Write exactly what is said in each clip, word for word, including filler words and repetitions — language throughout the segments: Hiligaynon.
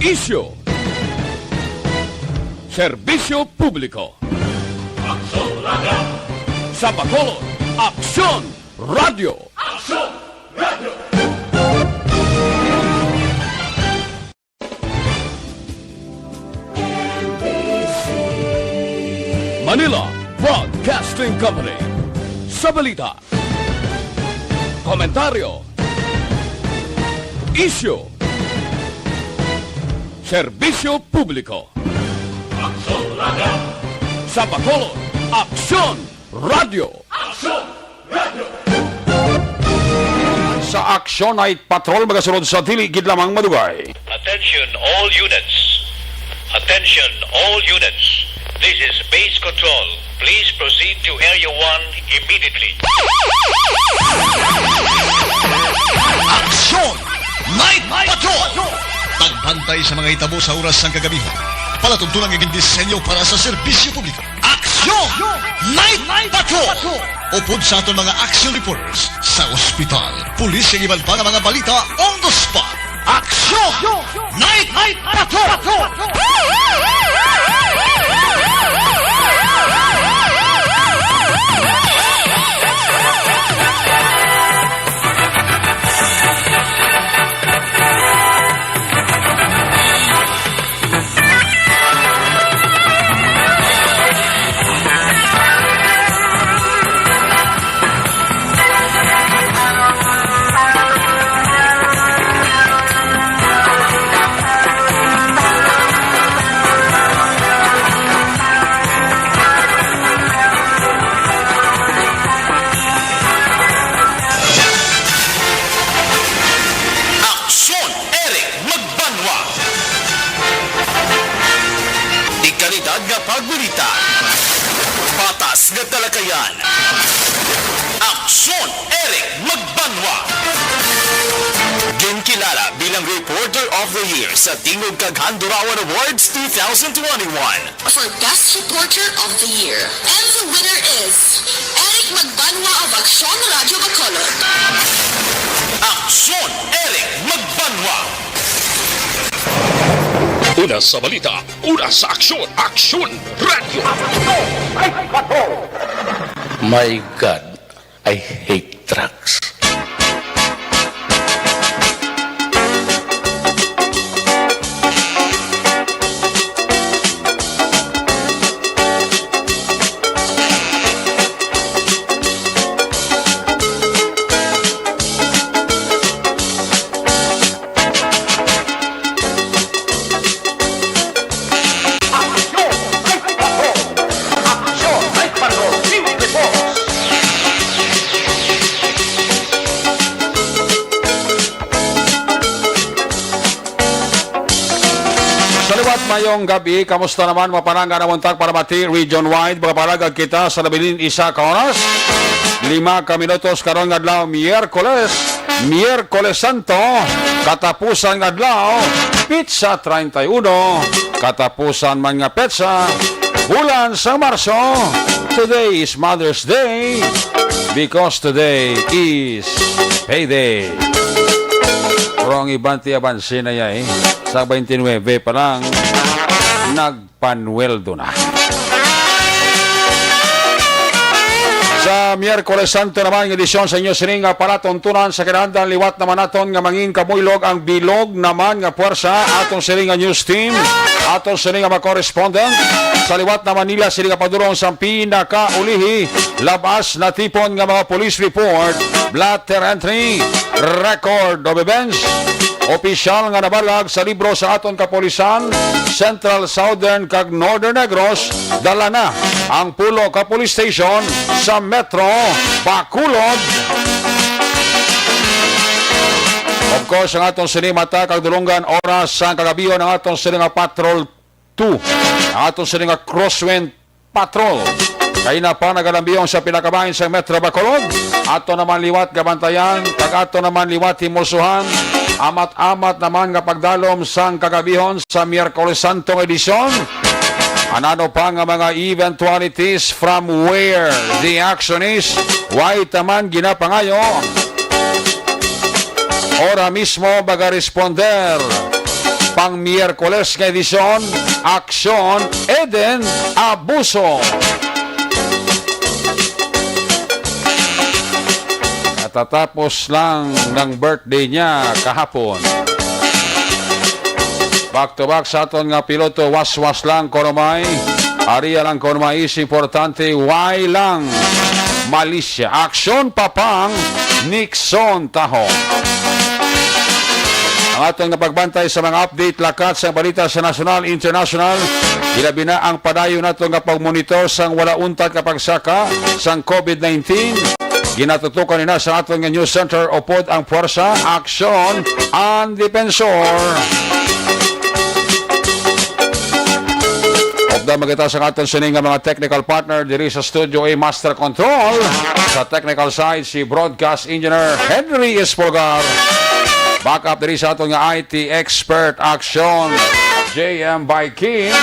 Isyu. Serbisyo publiko. Aksyon Radio. Sa Bacolod, Aksyon Radio. Aksyon Radio. Manila Broadcasting Company. Sa balita, komentaryo, isyu, serbisyo publiko. Aksyon Radio. Sa Bacolod, Aksyon Radio. Aksyon Radio. Sa Aksyon Night Patrol, magasunod sa dili gid lamang madugay. Attention all units. Attention all units. This is base control. Please proceed to Area one immediately. Aksyon Night Patrol. Pagbantay sa mga hitabo sa oras sang kagabi. Palatuntunan nga gindisenyo para sa serbisyo publiko. Aksyon Night Patrol. Upod sa aton mga action reporters sa ospital, pulis, kag iban pa nga mga balita on the spot. Aksyon Night Patrol. Aksyon, Eric Magbanwa. Dekalidad nga pagbalita. Patas nga talakayan. Aksyon, Eric Magbanwa. Ginkilala bilang Reporter of the Year sa Tingog kag Handurawan Awards two thousand twenty-one. For Best Reporter of the Year. And the winner is Eric Magbanwa of Aksyon Radio Bacolod. Aksyon, Eric Magbanwa. Una sa balita, una sa aksyon, Aksyon Radio. My God, I hate drugs. Aksyon! May Patrol! Aksyon! May Patrol! News Reports! Sa liwat, mayong gabi. Kamusta naman, mga panangga, na untak para mati region wide? Makapanagag kita sa labi nin isa ka oras, lima ka minutos karon nga adlaw, Miyerkules. Miyerkules Santo, katapusan nga adlaw, petsa treinta y uno, katapusan man nga petsa, bulan sa Marso. Today is Mother's Day because today is payday. Pero ang iban ti abanse na yay, sa twenty-nine pa lang, nag panweldo na. Sa Miyerkules Santo naman nga edisyon sa inyo sining nga palatuntunan, sa kinahanglan liwat naman naton nga mangin kamuylog ang bilog naman nga puwersa, aton sining nga news team, aton sining nga mga correspondent sa liwat naman nila sining nga padulong sang pinakaulihi, labas natipon nga mga police report, blotter entry, record of events, opisyal nga nabalag sa libro sa aton kapulisan, Central, Southern, kag Northern Negros, dala na ang pulo ka police station sa Metro Bacolod. Of course, ang aton sini mata kag dulonggan oras sang kagabihon ang aton sini nga Patrol two, ang aton sini nga Crosswind Patrol. Kaina pa nagalambiyong sa pinakabahin sa Metro Bacolod. Ato naman liwat gabantayan, kag ato naman liwat himusuhan. Amat-amat naman nga pagdalom sang kagabihon sa Miyerkules Santo nga edisyon. Anano pa nga mga eventualities from where the action is, way taman ginapangayo. Ora mismo magaresponder pang Miyerkules nga edisyon, Aksyon Eden Abuso. Natatapos lang ng birthday niya kahapon. Back to back sa aton nga piloto, waswas lang kuno may, aria lang kuno may, is importante, why lang malisya. Aksyon, Papang Nixon Taho. Ang aton nga pagbantay sa mga update lakat sa balita sa nasyonal, international, ilabi na ang padayon nato nga pagmonitor sang wala untat nga pagsaka sang COVID nineteen. Ginatutukan nina sa aton nga news center upod ang Puwersa, Aksyon, and Defensor. Upda magita sa aton sini nga mga technical partner diri sa Studio A, Master Control. Sa technical side, si Broadcast Engineer Henry Espolgar. Backup diri sa aton nga I T expert, Aksyon, J M Baikin.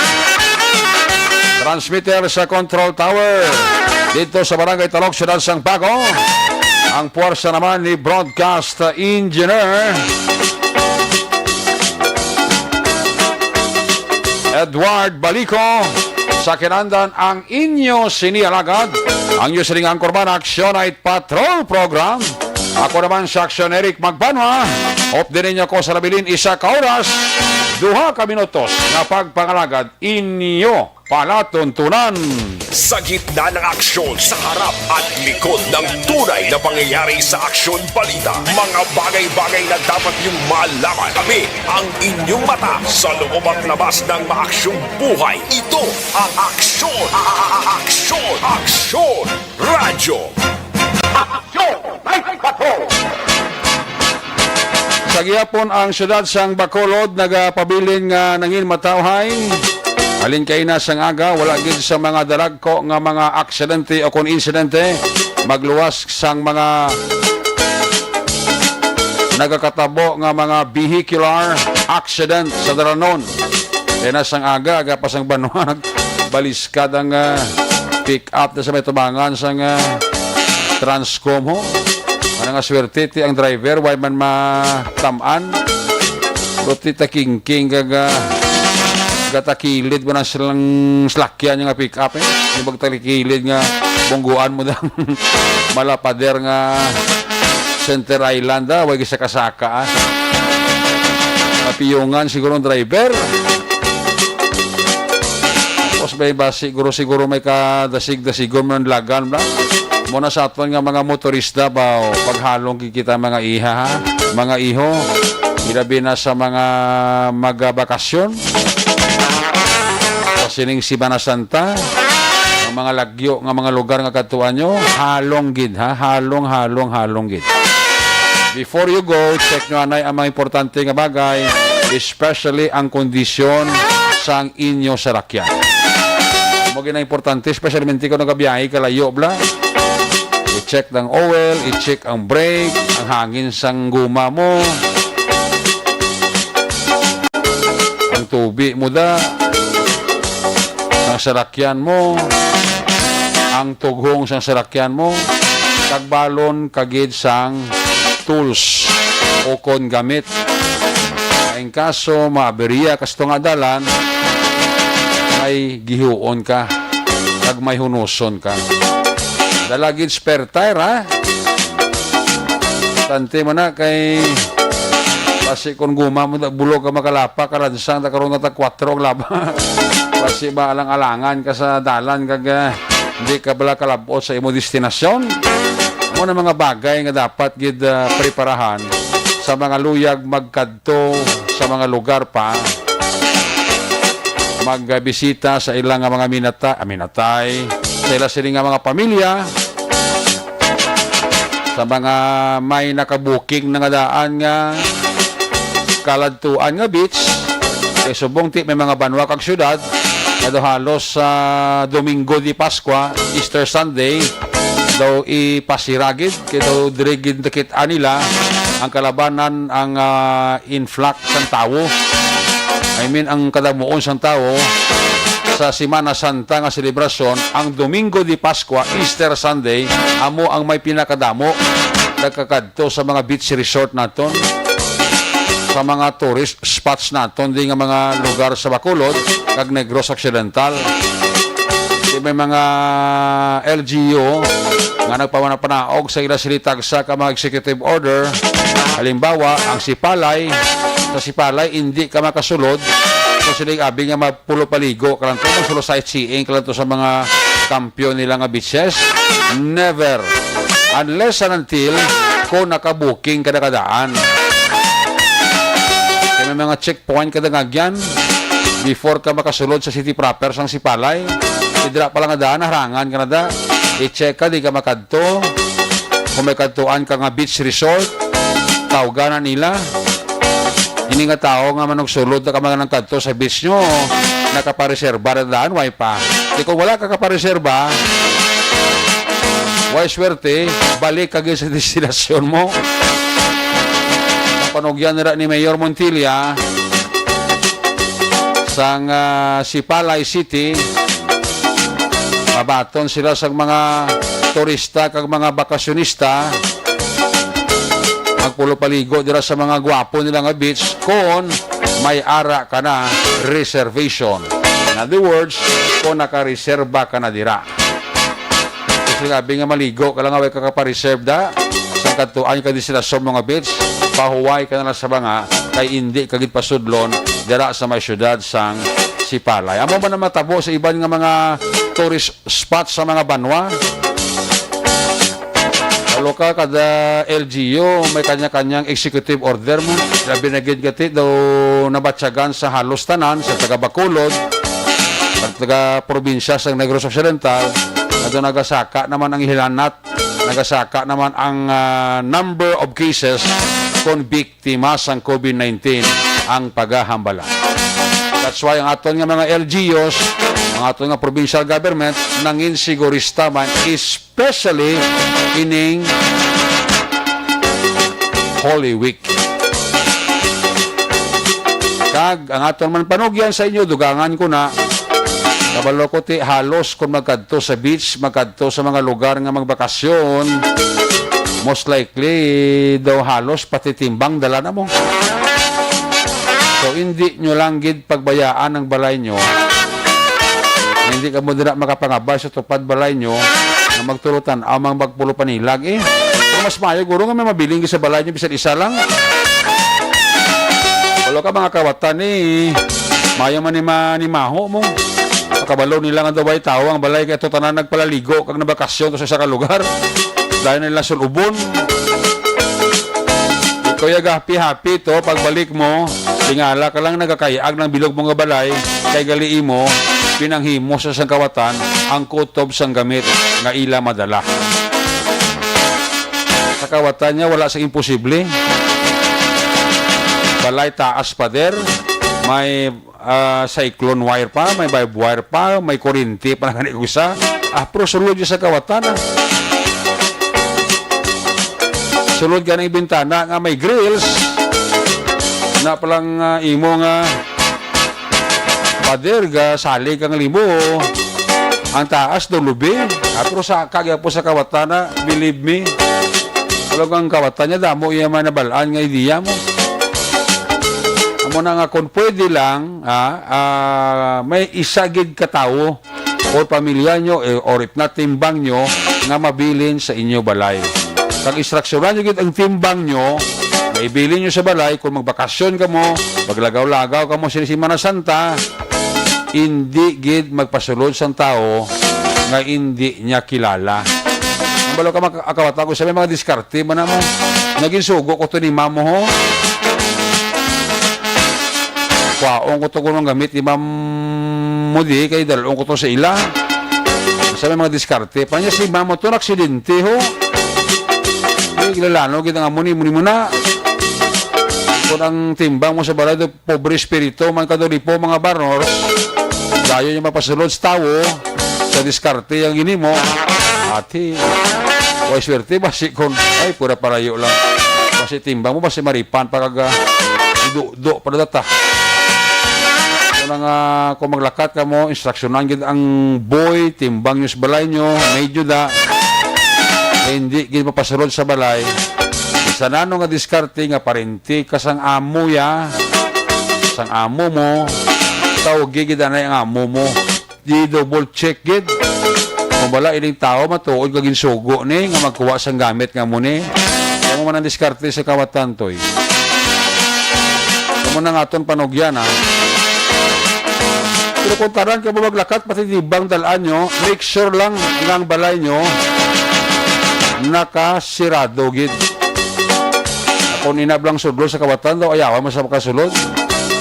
Transmitter sa Control Tower dito sa Barangay Talok, Siyudad sang Bago. Ang puwersa naman ni Broadcast Engineer Edward Balico. Sa kinandan, ang inyo sini alagad, ang inyo sining anchorman, Aksyon Night Patrol Program. Ako naman si Aksyon Eric Magbanwa. Updi ninyo ko sa labilin isa ka oras, duha ka minutos nga pagpangalagad inyo palatuntunan. Sa gitna ng aksyon, sa harap at likod ng tunay na pangyayari sa aksyon balita, mga bagay-bagay na dapat niyong malaman. Kami ang inyong mata sa loob at labas ng maaksyong buhay. Ito ang Aksyon, Aksyon, Aksyon Radyo. Aksyon Night Patrol. Sa gihapon, ang siyudad sang Bacolod nagapabilin nga nangin matawhay. Halin kaina sang aga, wala gid sa mga dalagko nga mga aksidente o kon insidente, magluwas sang mga nagakatabo nga mga vehicular accident sa dalanon. Kaya na sang aga, aga pa sang banwa, nagbaliskad ang, ah, pick up na sa may tubangan sang, ah, Transcom, ho. Ano nga swerte, ti ang driver, way man matam-an. Buti takingking kag, ah, gatakilid mo na silang salakyan nga pick up, eh. Yung pagtakilid nga bungguan mo dang malapader nga Center Island, ah, way gisakasaka, ah. Mapiyungan siguro ang driver. Tapos may ba siguro, siguro may kadasig-dasigon man lagan ba? Muna sa aton nga mga motorista ba, o paghalong gid kita, mga iha, ha? Mga iho, ilabi na sa mga magabakasyon. Sa sining Semana Santa, ang mga lagyo nga mga lugar nga kadtuan nyo, halong gid, ha? Halong, halong, halong gid. Before you go, check nyo anay ang mga importante nga bagay, especially ang kondisyon sang inyo salakyan. Mo gid ang importante, especially kung nagabiyahe ka layo, bla. I-check ang oil, i-check ang brake, ang hangin sang guma mo, ang tubi mo da, ang salakyan mo, ang tughong sang salakyan mo, kag balon kagid sang tools o kon gamit. Kay in kaso maaberya ka sa tunga dalan, ay gihuon ka, kag may hunuson ka. Dala gid spare tire, ha? Tante mo na kay basi kung guma mo, da-, bulog ka makalapa, kalansang, da karon na tag kwatro ang laba. Basi ba alang-alangan ka sa dalan, kag, ah, hindi ka bala kalabot sa imo destinasyon. Mo na mga bagay nga dapat gid, ah, preparahan sa mga luyag magkadto sa mga lugar pa, magbisita sa ilang nga mga minata-, ah, minatay, sa ila sini nga mga pamilya, sa mga may nakabuking na nga daan nga kaladtuan nga beach, kay subong ti may mga banwa kag syudad nga daw halos sa Domingo de Pascua, Easter Sunday, daw ipasira gid, kay daw diri gid nakit-an nila ang kalabanan, ang, ah, influx sang tawo. I mean, ang kadamuon sang tawo sa Semana Santa nga selebrasyon, ang Domingo de Pascua, Easter Sunday, amo ang may pinakadamo nagkakadto sa mga beach resort naton. sa mga tourist spots naton di nga mga lugar sa Bacolod kag Negros Occidental. Di may mga L G U nga nagpamanapanaog sa ila sini tagsa ka mga executive order. Halimbawa, ang Sipalay, sa Sipalay, hindi ka makasulod kung sila abi nga mapulopaligo ka lang to, magsulo sightseeing ka lang to sa mga kampiyon nila nga beaches. Never. Unless and until kung nakabuking ka na kadaan. Kaya may mga checkpoint ka dangagyan before ka makasulod sa city proper sang Sipalay. Idra pa lang nga daan, harangan ka na da. I-check ka, di ka makadto. Kung may kadtuan ka nga beach resort, tawga na nila. Ini nga tawo nga manugsulod na ka man kadto sa beach nyo, nakapareserba na daan, way pa. Di kung wala ka kapareserba, way swerte, balik ka gyud sa destinasyon mo. Ang panugyan nila ni Mayor Montilla, sang, ah, Sipalay City, mabaton sila sa mga turista kag mga bakasyonista magpulopaligo dira sa mga gwapo nila nga beach kon may ara ka na reservation. In other words, kon nakareserba ka na dira. Kung sinabi nga maligo ka lang nga way ka kapareserve da, sa kadtuan ka destinasyon mo nga beach, pahuway ka na lang sa mga kay indi ka gid pasudlon dira sa may syudad sang Sipalay. Amo man ang matabo sa iban nga mga tourist spot sa mga banwa. Kalo ka, kada L G U may kanya-kanyang executive order mo. Labi na gid kati daw nabatyagan sa halos tanan sa taga Bacolod, ang taga probinsya sa Negros Occidental, nga daw nagasaka naman ang hilanat, nagasaka naman ang, ah, number of cases kon biktima sang COVID nineteen ang pagahambala. That's why ang aton nga mga L G Us, ang aton nga provincial government, nangin sigurista man, especially ining Holy Week. Kag ang aton man panugyan sa inyo, dugangan ko na, kabalo ko ti halos kung magkadto sa beach, magkadto sa mga lugar nga magbakasyon, most likely daw halos pati timbang dala na mo. So, hindi nyo lang gid pagbayaan ang balay nyo. Hindi ka mo dira makapangabay sa tupad balay nyo nga magturutan amang magpulo panilag eh. Pero mas maayo guro nga may mabiling sa balay nyo bisan isa lang. Walo ka mga kawatan ni mayo man ni manimaho mo. Makabalo nila nga daw way tawo ang balay kay ato tanan nagpalaligo kag nabakasyon to sa isa ka lugar. Dahil nila sulubon. Ikaw ya happy-happy to, pagbalik mo, tingala ka lang nagakayag ng bilog mo nga balay, kay gali imo, pinanghimo sa sang kawatan ang kutob sang gamit nga ila madala. Sa kawatan niya, wala sa imposible. Balay taas, pader, may ah, cyclone wire pa, may barbed wire pa, may kuryente pa na gani usa. Ah, pero sulod yun sa kawatan, ah. Sulod gani ang bintana nga may grills. Na palang, ah, imo nga pader ga salig ang limo. Ang taas do lubi. Ah, pero sa kagya po sa kawatan na, believe me. Alam ang kawatan niya, damo iya man nabalaan nga idea mo. Amo na nga, kung pwede lang, ah, ah, may isa gid ka tawo or pamilya nyo, eh, or if not, timbang nyo nga mabilin sa inyo balay. Kag instruksyonan nyo gid ang timbang nyo nga ibilin nyo sa balay kung magbakasyon kamo, maglagaw-lagaw kamo sa Semana Santa, indi gid magpasulod sang tawo nga indi niya kilala. Ang balo ka mak-, akawata ko sa may mga diskarte man na mo. Naging sugo ko to ni mamo ho. Kwaon ko to kung gamit ni ma'am mo di, kay dalon ko to sa ila. Sa may mga diskarte. Pa niya si mamo to, aksidente ho. Ay, gilalano, kita nga mo ni, mo ni mo na. Kung ang timbang mo sa balay, pobre espiritu man ka daw, di po, mga barnor. Dayon yung mapasulod sa tawo, sa diskarte ang ginimo. Ati, way swerte, basi kon, ay, pura parayo lang. Basi timbang mo, basi maripan pa kaga, do, do, pa na data. Kung nga, kung maglakat ka mo, instruksyonan gid ang boy, timbang nyo sa balay nyo, medyo da, kay hindi gid mapasulod sa balay, Sa nano nga diskarte nga parente ka sang amo ya, sang amo mo, tawgi gid anay ang amo mo. Di double check gid. Kung wala ining tawo matuod nga ginsugo ni nga magkuha sang gamit nga mo ni. Amo man ang diskarte sa kawatan, toy. Amo na nga aton panugyan, ha. Pero kung tanan ka mo maglakat, pati di bang dalaan nyo, make sure lang nga ang balay nyo nakasirado gid. Kung inab lang sudlo sa kawatan daw, ayawan mo sa makasulod.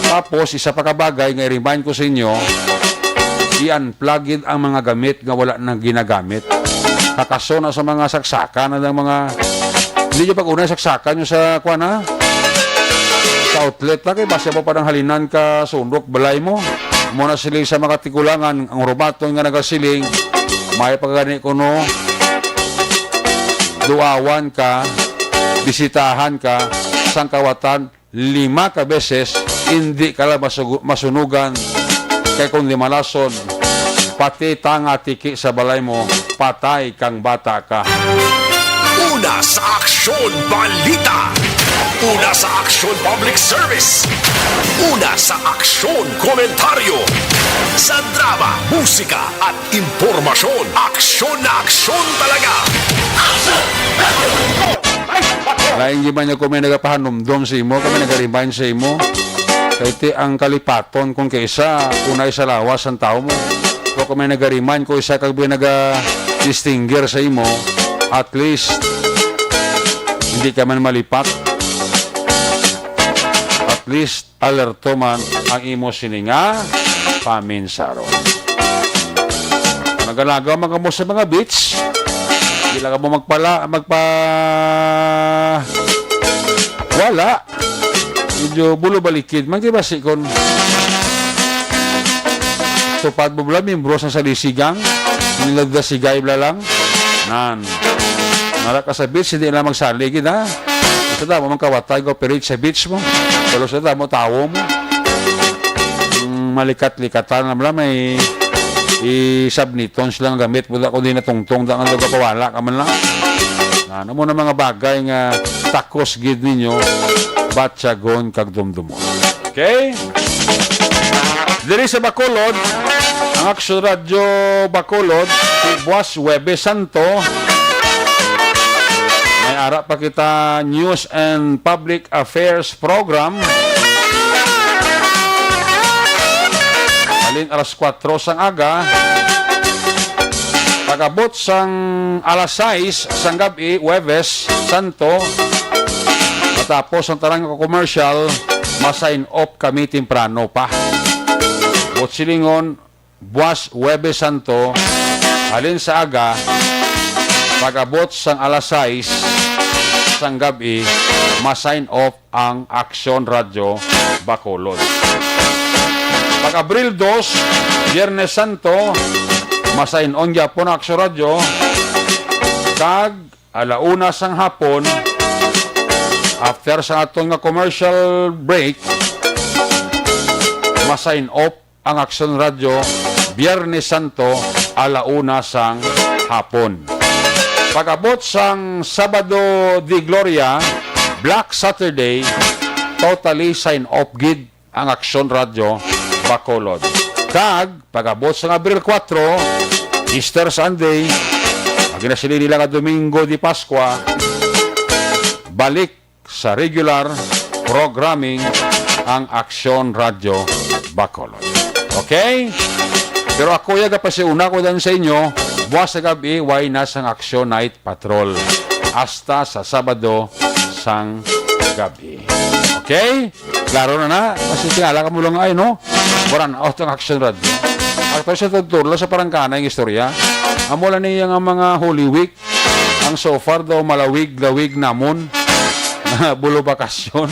Tapos, isa pa ka bagay nga i-remind ko sa inyo, i-unplug gid ang mga gamit nga wala na ginagamit. Kakaso na sa mga saksakan, ang mga, hindi nyo pag-una saksakan nyo sa, kuwan, ha? Sa outlet na, kay basta mo pa ng halinan ka sundok balay mo. Muna sila sa mga tigulangan, ang rumaton nga nagasiling, may pagani kuno, duawan ka, bisitahan ka, sang kawatan, lima ka beses, hindi ka lang masugu-, masunugan, kay kung di malason, pati tanga tiki sa balay mo, patay kang bata ka. Una sa Aksyon Balita. Una sa Aksyon Public Service. Una sa Aksyon Komentaryo. Sa drama, musika, at impormasyon. Aksyon na aksyon talaga. Lain di man niya kung may nagapahanumdom sa imo, kung may nag-remind sa imo. Kay ti ang kalipaton kung kaisa, unay sa lawas ang tao mo. O kung may nag-remind ko isa kag may naga-distinguish sa imo, at least, hindi ka man malipat. At least, alerto man ang imo sini nga paminsaron. Nagalagaw man kamo sa mga beach, di lang kamo magpala, magpa, wala. Medyo bulo balikid. Man, di ba, si kon tupad mo bala, membro sa salisigang, nilagda sigay bala lang. Nan. Nara ka sa beach, hindi na magsaligid, ha? Sa damo, man kawatay, go operate sa beach mo. Pero sa damo, tawo mo. Mm, malikat-likatan na bala, may isabniton silang gamit mo da, kundi natungtong da, nga nagapawala ka man lang. Ano mo na mga bagay nga takos gid ninyo, batyagon kag dumdumon. Okay? Diri sa Bacolod, ang Aksyon Radyo Bacolod, si Buas Webe Santo. May ara pa kita News and Public Affairs Program. Halin alas kwatro sang aga. Pag-abot sang alas sais sang gab-i, Huwebes Santo, matapos ang tanan nga commercial, ma-sign off kami temprano pa. Buot silingon, buas Huwebes Santo, halin sa aga, pag-abot sang alas sais sang gab-i, ma-sign off ang Aksyon Radyo Bacolod. Pag Abril dos, Biyernes Santo, ma-sign on gyapon ang Aksyon Radyo, kag ala una sang hapon, after sa aton nga commercial break, ma-sign off ang Aksyon Radyo, Biyernes Santo, ala una sang hapon. Pag-abot sang Sabado de Gloria, Black Saturday, totally sign off gid ang Aksyon Radyo Bacolod. Kag pag-abot sang Abril kuwatro, Easter Sunday, ang ginasiling nila nga Domingo de Pascua, balik sa regular programming ang Aksyon Radyo Bacolod. Okay? Pero ako ya gapasiuna ko dan sa inyo, buwas sa gabi, way na sang Aksyon Night Patrol. Hasta sa Sabado sang gabi. Okay? Klaro na na? Kasi tingala ka mo lang ay, no? Waran out ang Aksyon Radyo. Actually, sa Todturlo, sa Parangkanay, ang istorya. Amo lang niya nga mga Holy Week, ang so far daw malawig-lawig namon nga bulo bakasyon.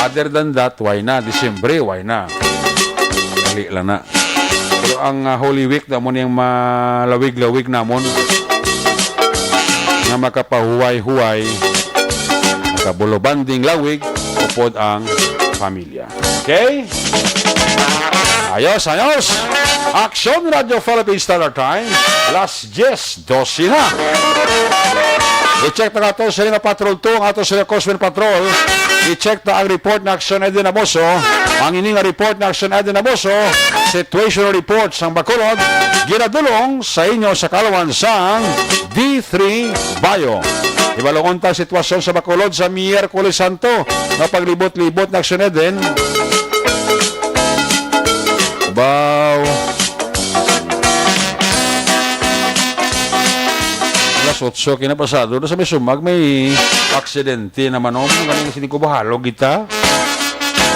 Other than that, why na? Disyembre, why na? Dali lang na. Pero ang, ah, Holy Week, damo niyang malawig-lawig namon nga makapahuway-huway, makabulo banding lawig, upod ang pamilya. Okay? Ayos, ayos. Aksyon Radyo Philippine Standard Time, alas diyes dose na. I-check na nato sa nga Patrol two, ang ato sa Coastman Patrol. I-check na ang report na Action Eden Amoso. Ang ini nga report na Action Eden Amoso, situation report sang Bacolod, ginadulong sa inyo sa kaalaman sang D three Bio. Ibalungon ta ang sitwasyon sa Bacolod sa Miyerkules Santo nga paglibot-libot na Action Eden. Baw. Alas otso kinapasado na sa may sumag, may aksidente naman, oh. Mga galing, hindi ko bahalog kita.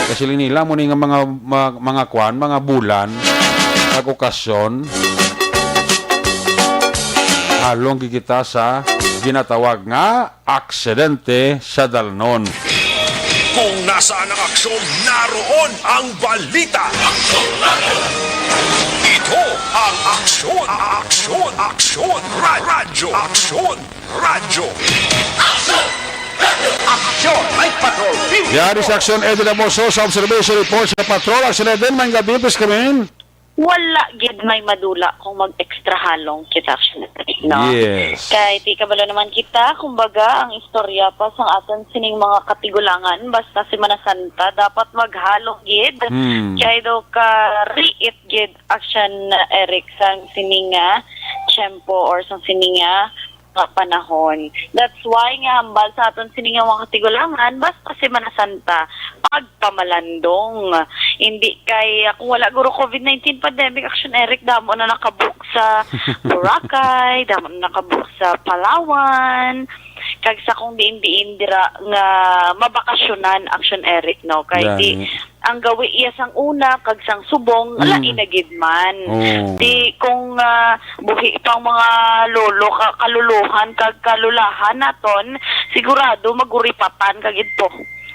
Kasi linila mo ni nga mga, mga, mga kwan, mga bulan, nag-okasyon. Halong gid kita sa ginatawag nga aksidente sa dalanon. Kung nasaan ang aksyon, naroon ang balita. Ito ang Aksyon, Aksyon, Aksyon, Ra-, Radyo, Aksyon, Radyo. Aksyon, may patrol. Yari sa Action Eden Amoso sa observation report sa Patrol. Action Eden, may gabi, please come in. Wala gid may madula kung mag-extra halong kita, Action Eden, no? Yes. Kay di kabalo naman kita, kumbaga, ang istorya pa sang aton sining mga katigulangan, basta Semana Santa, dapat maghalong gid. Hmm. Kay daw ka riit gid, Action Eric, sang sining nga tiyempo or sang sining nga nga panahon. That's why nga hambal sa aton sini nga mga katigulangan, basta Semana Santa, pagpamalandong. Hindi kay, ah, kung wala guro COVID nineteen pandemic, Action Eric, damo na nakabook sa Boracay, damo na nakabook sa Palawan, kag sa kung diin-diin dira nga mabakasyonan, Action Eric, no? Kay di, gani, ang gawi iya sang una kag sang subong, mm, lain na gid man. Oh. Di kung, ah, buhi pang mga lolo, ka-, kaluluhan kag kalulahan naton, sigurado maguripatan ka gid po.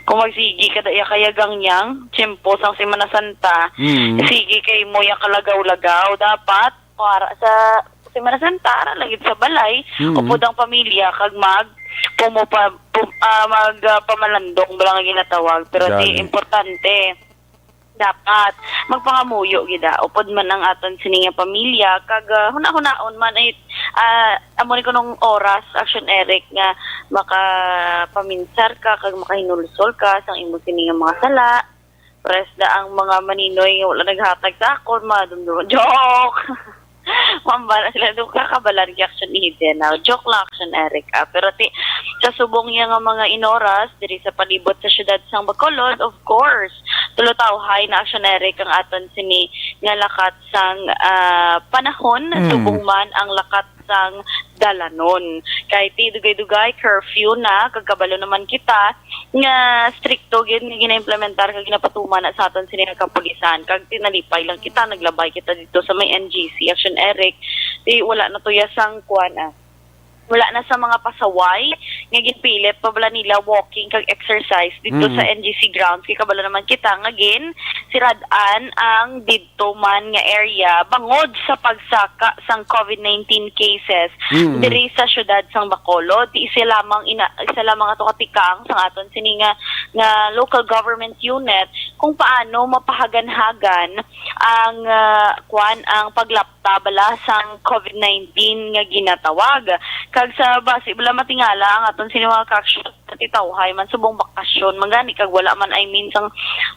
Kung magsigi ka da iya kaya gangyang tiyempo sang Semana Santa, mm, sige kay mo iya kalagaw-lagaw. Dapat para sa Semana Santa, ara lang gid sa balay, mm, upod ang pamilya, kag mag, pumupa-, pum-, ah, mag, ah, pamalandong bala nga ginatawag. Pero di, gani, importante, dapat magpangamuyo gid, ah, upod man ang aton sini nga pamilya, kag, ah, hunahunaon man ay, ah, amo ni kunong oras, Action Eric, nga makapaminsar ka kag makahinulsol ka sang imo sini nga mga sala. Pares da ang mga maninoy nga wala naghatag sa akon, madumdum. Joke! Mambala sila, "Do ka kabalan kay Action Eden, ah." Joke lang, Action Eric, ah. Pero ti, sa subong niya nga mga inoras, diri sa palibot sa siyudad sang Bacolod, of course, tulotawhay na, Action Eric, ang aton sini nga lakat sang, ah, panahon, mm, subong man ang lakat sang dalanon. Kay ti dugay-dugay, curfew na, kag kabalo naman kita nga strikto gid nga ginaimplementar kag ginapatuman na sa aton sini nga kapulisan. Kag ti nalipay lang kita, naglabay kita dito sa may N G C, Action Eric. Ti wala na to ya sang kuan, ah. Wala na sa mga pasaway nga ginpilit pa bala nila walking kag exercise dito, mm, sa N G C grounds. Kay kabalo naman kita nga gin sirad-an ang did-, to man nga area bangod sa pagsaka sang COVID nineteen cases, mm, diri sa siyudad sang Bacolod. Di isa lamang ina-, isa lamang ato katikang sang aton sini nga, nga local government unit kung paano mapahaganhagan ang, ah, kwan, ang paglapta bala sang COVID nineteen nga ginatawag. Kag sa basi bala matingala ang aton sini mga kaaksyon, natitawhay man subong bakasyon man gani, kag wala man, I mean, sang,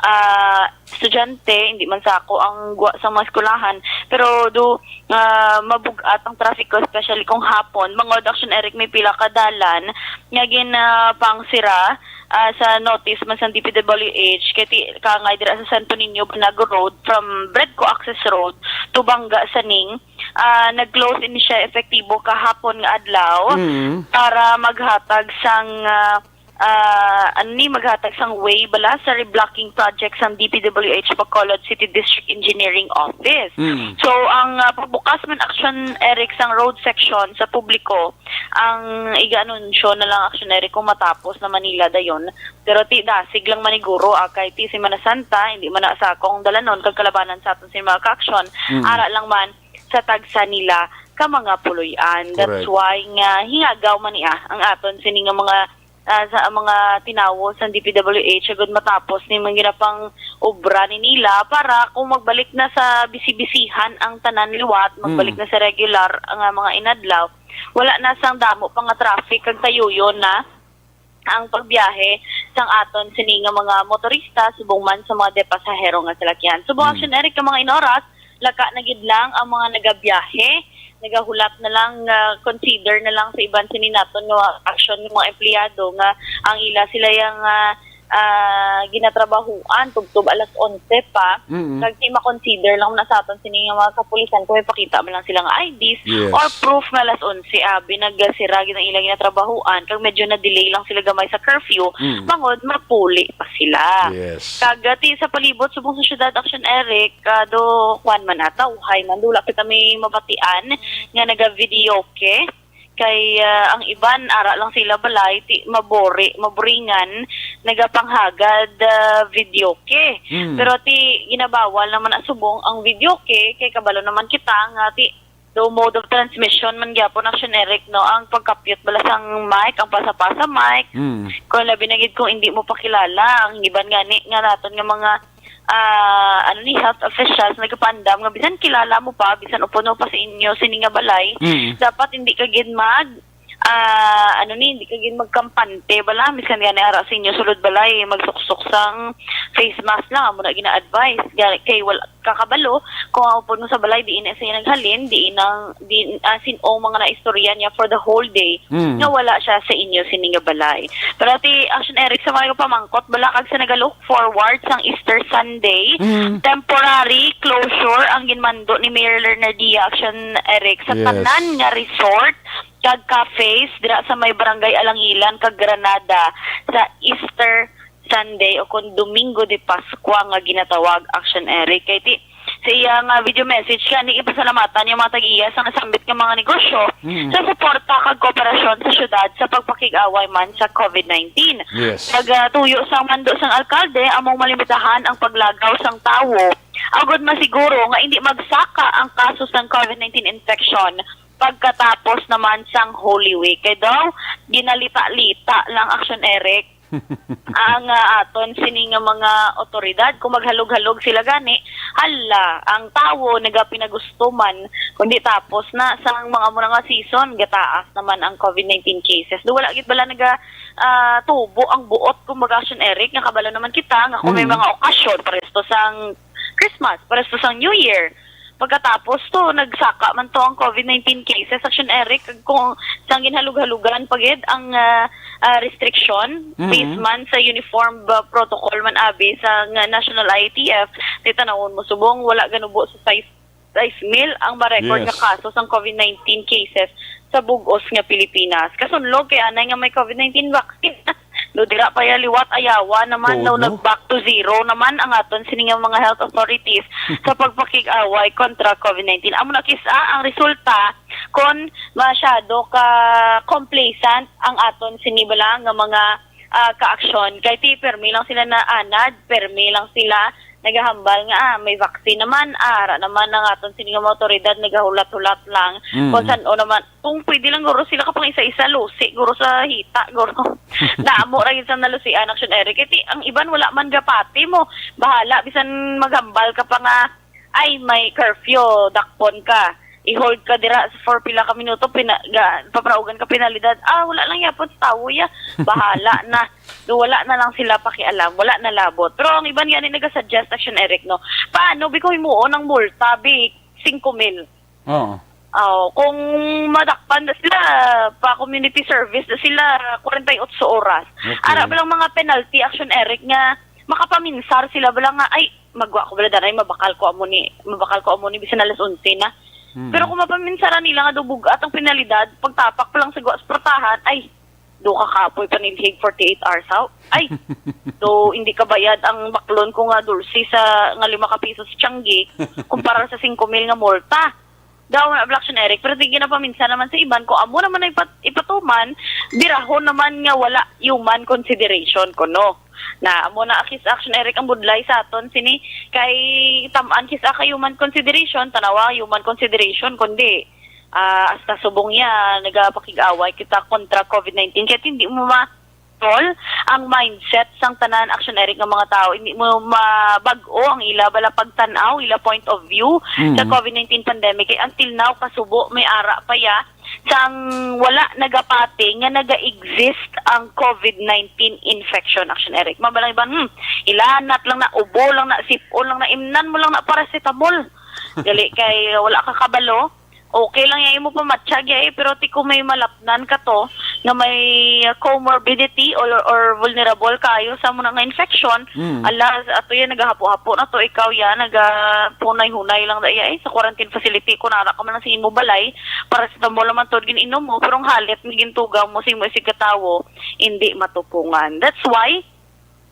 ah, estudyante, hindi man sa ako ang gwa sa mga eskwelahan, pero do, ah, mabug-at ang trafiko, especially kung hapon. Bangod, Action Eric, may pila ka dalan nga ginapangsira, ah, sa notice man sa D P W H, kay ti-, kangay dira sa Santo Niño, Banago Road, from Bredco Access Road to Banga Saning, ah, nag-close ini siya epektibo kahapon nga adlaw, mm, para maghatag sang, ah, ah, ano ni, maghatag sang way bala sa reblocking project sang D P W H Bacolod City District Engineering Office. Mm. So, ang, ah, pagbukas man, Action Eric, sang road section sa publiko, ang iga-anunsyo na lang, Action Eric, kung matapos na Manila dayon. Pero ti, dasig lang maniguro, ah, kay ti Semana Santa, hindi man na sa akong dalanon kag kalabanan sa aton sa mga ka-action. Mm. Ara lang man sa tagsa nila ka mga puloy-an. That's, correct, why nga hingagaw man ni, ah, ang aton sini nga mga, ah, sa mga tinawo sa D P W H agud matapos ni mga ginapang obra ni nila para kung magbalik na sa bisi-bisihan ang tanan liwat, magbalik, mm, na sa regular nga mga inadlaw, wala na sang damo pa nga traffic kag tayuyon na ang pagbiyahe sang aton sini nga mga motorista subong man sa mga depasahero nga salakyan. Subong, hmm, Action Eric, ka mga inoras, laka na gid lang ang mga nagabiyahe, nagahulat na lang, ah, consider na lang sa iban sini naton nga action ng mga empleyado nga ang ila sila yang, ah, ah, ginatrabahuan tubtob alas onse pa, mm, kag di ma-consider lang na sa aton sini nga mga kapulisan kung may pakita man lang sila nga I Ds, yes, or proof nga alas onse abi nagasira gid ang ilang ginatrabahuan, kag medyo na-delay lang sila gamay sa curfew, mm, bangod mapuli pa sila. Yes. Kag, ah, ti sa palibot subong sa syudad, Action Eric, ah, do kuan man ata, uhay man, do wala kita may mabatian nga naga-videoke. Kay, ah, ang iban, ara lang sila balay, ti, mabori, maburingan, nagapanghagad, ah, videoke. Mm. Pero ti, ginabawal naman na subong ang videoke, kay kabalo naman kita nga ti, do mode of transmission man gyapon, Action Eric, no, ang pagkapyot bala sang mic, ang pasa-pasa mic. Mm. Kung labi na gid kung hindi mo pakilala, ang iban gani nga naton nga mga, ah, ano ni, health officials nagapaandam nga bisan kilala mo pa, bisan upod mo pa sa inyo sini nga balay, mm, dapat hindi ka gid mag, ah, ano ni, hindi ka gid magkampante bala, miskan gani ara sa inyo sulod balay, magsuksok sang face mask lang, amo na gina-advise. Ga-, kay wala kakabalo kung ang upod mo sa balay diin na siya naghalin, diin ang, diin, ah, sin-o mga naistorya niya for the whole day, mm, nga wala siya sa inyo sini nga balay. Pero ti, Action Eric, sa mga pamangkot bala kag sa naga-look forward sang Easter Sunday, mm, temporary closure ang ginmando ni Mayor Leonardia, Action Eric, sa, yes, tanan nga resort kag cafes dira sa may Barangay Alangilan kag Granada sa Easter Sunday o kon Domingo de Pascua nga ginatawag, Action Eric. Kay ti, sa iya nga video message, kani ipasalamatan yung mga tag-iya sa nasambit nga mga negosyo, mm, sa suporta kag kooperasyon sa syudad sa pagpakig-away man sa COVID nineteen. Yes. Pagtuyo sang mando sang alkalde, among malimitahan ang paglagaw sang tawo agud masiguro nga hindi magsaka ang kaso sang COVID nineteen infection pagkatapos naman sang Holy Week. Kay daw, ginalita-lita lang, Action Eric, ang, ah, aton sini nga mga otoridad. Kung maghalog-halog sila gani, hala, ang tawo nagapinagusto man, kundi tapos na sang mga muna nga season, gataas naman ang COVID nineteen cases. Do wala gid bala naga, ah, tubo ang buot, kumbaga, Action Eric, nga kabalo naman kita nga kung may, mm, mga okasyon, paresto sang Christmas, paresto sang New Year. Pagkatapos to, nagsaka man to ang COVID nineteen cases, Action Eric, kag kung sang ginhalug-halugan pa gid ang, ah, ah, restriction, mhm, based man sa uniform, ah, protocol man abi sa nga National I A T F, ti tanawon mo subong wala ganubo sa sais, sais mil ang ma-record nga, yes, kaso sang COVID nineteen cases sa bug-os nga Pilipinas. Kasunlog kay anay nga may COVID nineteen vaccine. No, dira pa ya liwat, ayawa naman, no, no, nag-back to zero naman ang aton sini nga mga health authorities sa pagpakig-away kontra COVID nineteen. Amo na kis-a ang resulta kon masyado ka complacent ang aton sini bala nga mga, ah, kaaksyon. Kay ti, permi lang sila naanad, permi lang sila nagahambal nga, ah, may vaccine naman, ah, ara naman ang aton sini nga mga awtoridad nagahulat-hulat lang. Mm. Kung san-o naman, kung pwede lang guro sila kapang isa-isa, lusi guro sa hita, guro. Damo ra gid sang nalusian, Action Eric. Kay ti, ang iban wala man gapati mo. Bahala, bisan maghambal ka pa nga, ay, may curfew, dakpon ka. I-hold ka dira for pila ka minuto, pina-, ga-, paparaugan ka penalidad. Ah, wala lang yapon sa tawo ya. Bahala na. Do wala na lang sila pakialam, wala na labot. Pero ang iban gani nagasuggest, Action Eric, no? Paano bi kung himuon ang multa bi singko mil? Oo. Aw, kung madakpan na sila, pa community service na sila, kwarenta y otso oras. Okay. Ara ba lang mga penalty, Action Eric, nga makapaminsar sila bala nga, "Ay, magwa ko bala danay, mabakal ko amo ni, mabakal ko amo ni bisan alas onse na." Mm. Pero kung mapaminsaran nila nga do bug-at ang penalidad, pagtapak pa lang sa gwa sa portahan, ay, do ka kapoy panilhig forty-eight hours, haw? Ay, do hindi ka bayad ang baklon ko nga dulce sa, nga lima ka piso sa Tiangge, kumpara sa singko mil nga multa. Daw na, Black Eric, pero di ginapaminsan naman sa iban ko, amo naman ang ipat-, ipatuman, birahon naman nga wala human consideration kuno. Na, amo na, kis Action Eric ang budlay sa aton sini, kay tam-an kis-a ka human consideration, tanawa human consideration, kundi, ah, hasta subong ya, nagapakig-away kita kontra COVID nineteen, kay hindi mo ma-, tol, ang mindset sang tanan, Action Eric, nga mga tao, hindi mo mabag-o ang ila bala pagtan-aw, ila point of view sa, mm, COVID nineteen pandemic. Kay until now, kasubo, may ara pa ya sang wala nagapati nga naga-exist ang COVID nineteen infection, Action Eric. Mabalang iban, hmm, ilanat lang na, ubo lang na, sipon lang na, imnan mo lang na paracetamol. Gali kay wala ka kabalo. Okay lang ya imo pamatsyag ya eh, pero ti ko may malapnan ka to nga may comorbidity or, or vulnerable kayo sa mo nga infection, Mm. ala, ato yan, nagahapo-hapo na to, ikaw yan, nagapunay-hunay lang da iya eh, sa quarantine facility, kung nara ka man lang sa imo balay, paracetamol naman to gin-inom mo, pero ang halit nga gintugaw mo sa imo isig katawo, hindi matupungan. That's why,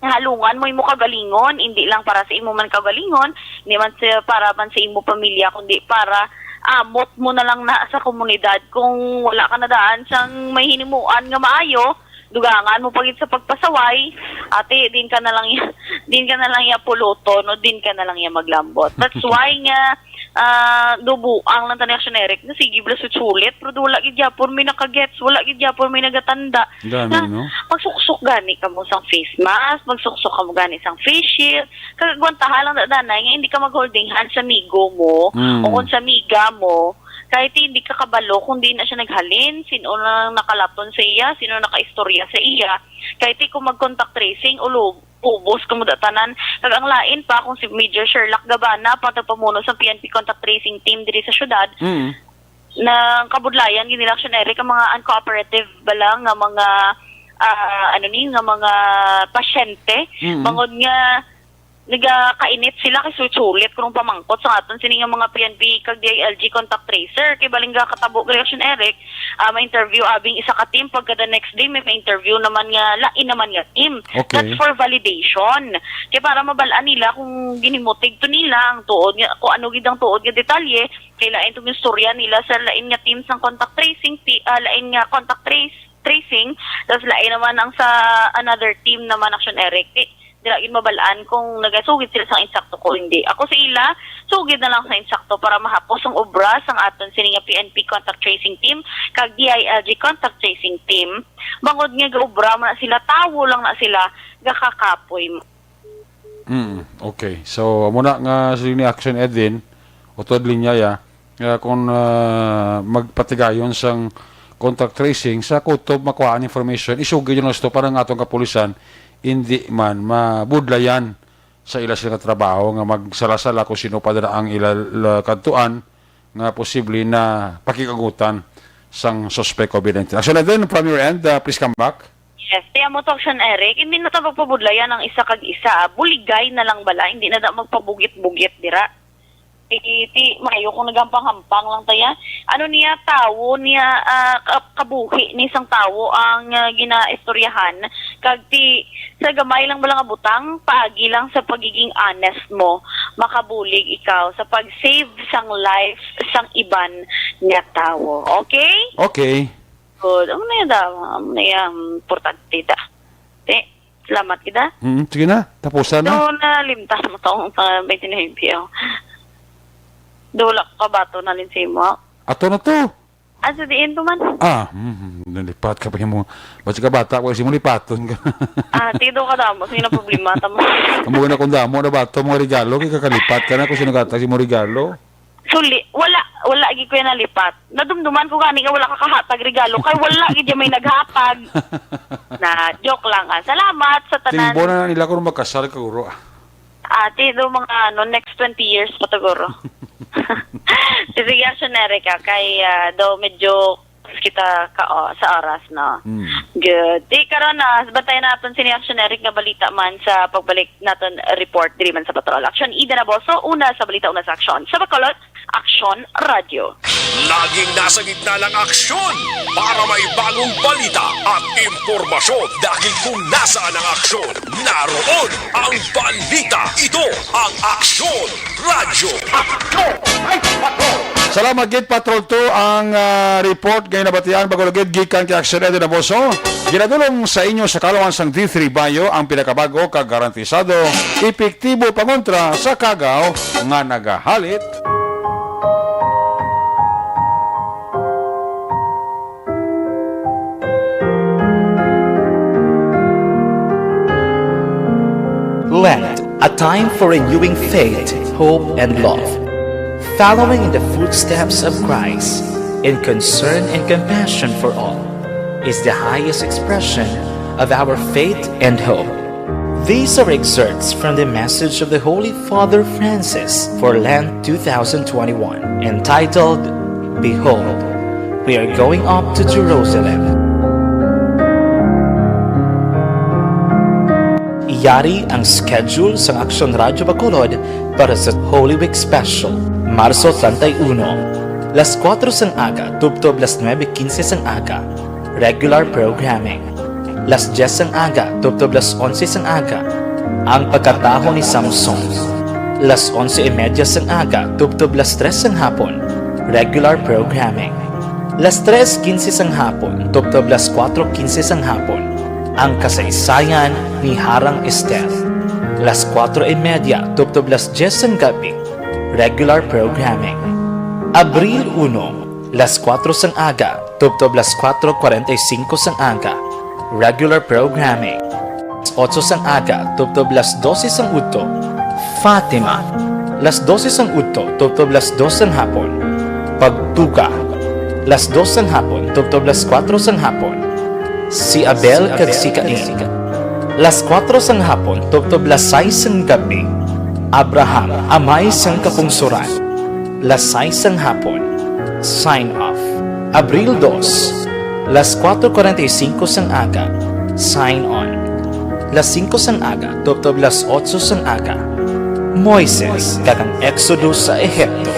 halungan mo imo kagalingon, hindi lang para sa imo man kagalingon, hindi man sa, para man sa imo pamilya, kundi para amot mo na lang na sa komunidad. Kung wala ka na daan sang may hinimuan nga maayo, dugangan mo pa gid sa pagpasaway, ate, din ka na lang ya, din ka na lang ya puluton, o din ka na lang ya maglambot. That's why nga, ah, dubuang lang tani, Action Eric, na sige, bala sulit, pero wala gid gyapon may nakagets, wala gid gyapon may nagatanda. Gani, Nga, no? Magsuksok gani ka mo sang face mask, magsuksok ka mo gani sang face shield, kag agwantaha lang, da-, danay, nga hindi ka mag-holding hands sa amigo mo, Mm. o kung sa amiga mo, kahit hindi ka kabalo kung di na siya naghalin, sino lang nakalaton sa iya, sino nakaistorya sa iya, kahit kung mag-contact tracing, ulo, ubos kamo da tanan. Kag ang lain pa, kung si Major Sherlock Gabana, pa nagpamuno sa P N P contact tracing team diri sa syudad, Mm. na kabudlayan gid nila, Action Eric, ang mga uncooperative bala nga mga, ah, ano ni, nga mga pasyente, Mm. bangod nga nagakainit sila kay sulit kung pamangkot sa aton sini nga mga P N P kag D I L G contact tracer. Kay baling ga katabo gali, Action Eric, ah, ma-interview abing isa ka team, pagka the next day may ma-interview naman nga lain naman nga team. Okay. That's for validation. Kay para mabal-an nila kung ginimutig to nila ang tuod nga, kung ano gid ang tuod nga detalye, kay lain tong istorya nila sa lain nga team sang contact tracing, ti-, ah, lain nga contact trace, tracing, tas lain naman ang sa another team naman, Action Eric. Di, dira gid mabal-an kung nagasugid sila sang insakto ko hindi. Ako sa ila, sugid na lang sa insakto para mahapos ang obra sang aton sini nga P N P contact tracing team kag D I L G contact tracing team. Bangod nga gaobra man na sila, tawo lang na sila, gakakapoy. Mm, okay. So, amo na nga si ni Action Edwin, utod linya ya, nga kung, ah, magpatigayon sang contact tracing sa kutob, makuha ang information, isugid yun gusto para nga atong kapulisan, hindi man mabudlayan sa ila sila nga trabaho nga magsala-sala kung sino pa dala ang ila la-, kadtuan nga posible na pakikagutan sang suspect COVID nineteen. Action Edwin, from your end, ah, please come back. Yes, tiyan mo to, Action Eric. Hindi na ta magpabudlayan ang isa kag isa. Buligay na lang bala. Hindi na da magpabugit-bugit dira. Ti, ti, maayo kung nagampang-hampang lang taya. Ano niya, tawo niya, ah, ka-, kabuhi ni sang tawo ang, ah, ginaistoryahan. Kag ti, sa gamay lang bala nga butang, paagi lang sa pagiging honest mo, makabulig ikaw sa pag-save sang life sang iban nga tawo. Okay? Okay. Good. Amo na yan daw. Amo na yan. Importante da. Eh, salamat kita. Mm, sige na. Tapusan na. Do, nalimtan mo tong sa twenty-nine, oh. Do, wala ko kabato na lin sa imo. Ato na to. Ah, sa diin to man? Ah, mm, nalipat ka pa mo. Basta ka bata, wala si mo lipaton ka. Ah, tido ka damo. Sino problema? Tamo. Amo na kung damo na bato, mga regalo, kay kakalipat ka na kung sino gata si mo regalo. Suli, wala, wala gid ko yan nalipat. Nadumduman ko gani nga wala ka kahatag regalo, kay wala gid yan may naghatag. Na, joke lang, ah. Salamat sa tanan. Tingbo na nila kung magkasal ka, guro, ah. Ati, do mga, ano, next twenty years pa to, guro. Sige, Action Erica, kay, ah, do medyo kita ka, oh, sa oras, no? Mm. Good. Di karon na, bantayan naton sini Action Eric nga balita man sa pagbalik naton report diri man sa Patrol. Action Ida Naboso, una sa balita, una sa aksyon. Sa Bacolod, Aksyon Radyo. Laging nasa gitna ng aksyon para may bagong balita at impormasyon dahil kung nasaan ang aksyon, naroon ang balita. Ito ang Aksyon Radyo. Salamat gid, Patrol two, ang, ah, report nga nabatian, bag-o lang gid gikan kay Action Eddie Naboso. Ginadulong sa inyo sa kaluhan sang D three Bayo, ang pinakabago kag garantisado, epektibo pangontra sa kagaw nga nagahalit. Lent, a time for renewing faith, hope, and love. Following in the footsteps of Christ, and concern and compassion for all is the highest expression of our faith and hope. These are excerpts from the message of the Holy Father Francis for Lent two thousand twenty-one, entitled, "Behold, we are going up to Jerusalem." Yari ang schedule sang Aksyon Radyo Bacolod para sa Holy Week Special, Marso treinta y uno, las kuatro sang aga tubtob las nuebe quince sang aga, regular programming. Las diez sang aga tubtob las onse sang aga, ang pagkataho ni Samson. Las onse y media sang aga tubtob las tres sang hapon, regular programming. Las tres quince sang hapon tubtob las kuatro quince sang hapon, ang kasaysayan ni Harang Ester. Las kuatro y media tubtob las diez sang gabi, regular programming. Abril uno, las kuatro sang aga tubtob las kuatro kuwarenta y singko sang aga, regular programming. Las otso sang aga tubtob las dose sang udto, Fatima. Las dose sang udto tubtob las dos sang hapon, Pagtuga. Las dos sang hapon tubtob las kuatro sang hapon, Si Abel kag si Cain. Las kuatro sang hapon tubtob las sais sang gabi, Abraham, Amay sang Kapungsoran. Las sais sang hapon, Sign Off. Abril dos, las kuatro kuwarenta y singko sang aga, Sign On. Las singko sang aga tubtob las otso sang aga, Moises kag ang Exodus sa Ehipto.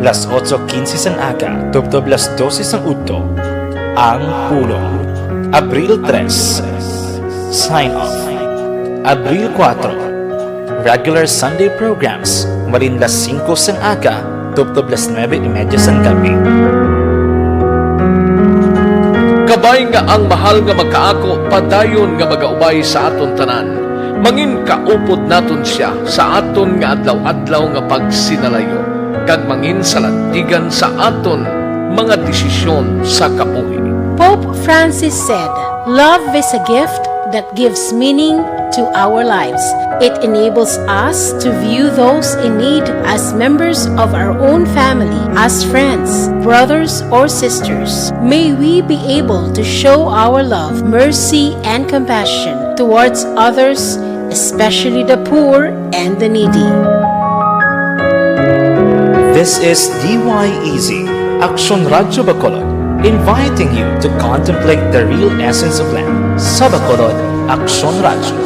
Las otso quince sang aga tubtob las dose sang udto, Ang Pulong. Abril tres, Sign Off. Abril kuatro, regular Sunday programs, malin las singko sang aga tubtob las nuebe y media sang gabi. Kabay nga ang mahal nga Makaako padayon nga magaubay sa aton tanan, mangin kaupod naton sia sa aton nga adlaw-adlaw nga pagsinalayo, kag mangin salantigan sa aton mga desisyon sa kabuhi. Pope Francis said, "Love is a gift that gives meaning to our lives. It enables us to view those in need as members of our own family, as friends, brothers, or sisters. May we be able to show our love, mercy, and compassion towards others, especially the poor and the needy." This is D Y E Z, Aksyon Radyo Bacolod, inviting you to contemplate the real essence of life sa Bacolod, Aksyon Radyo.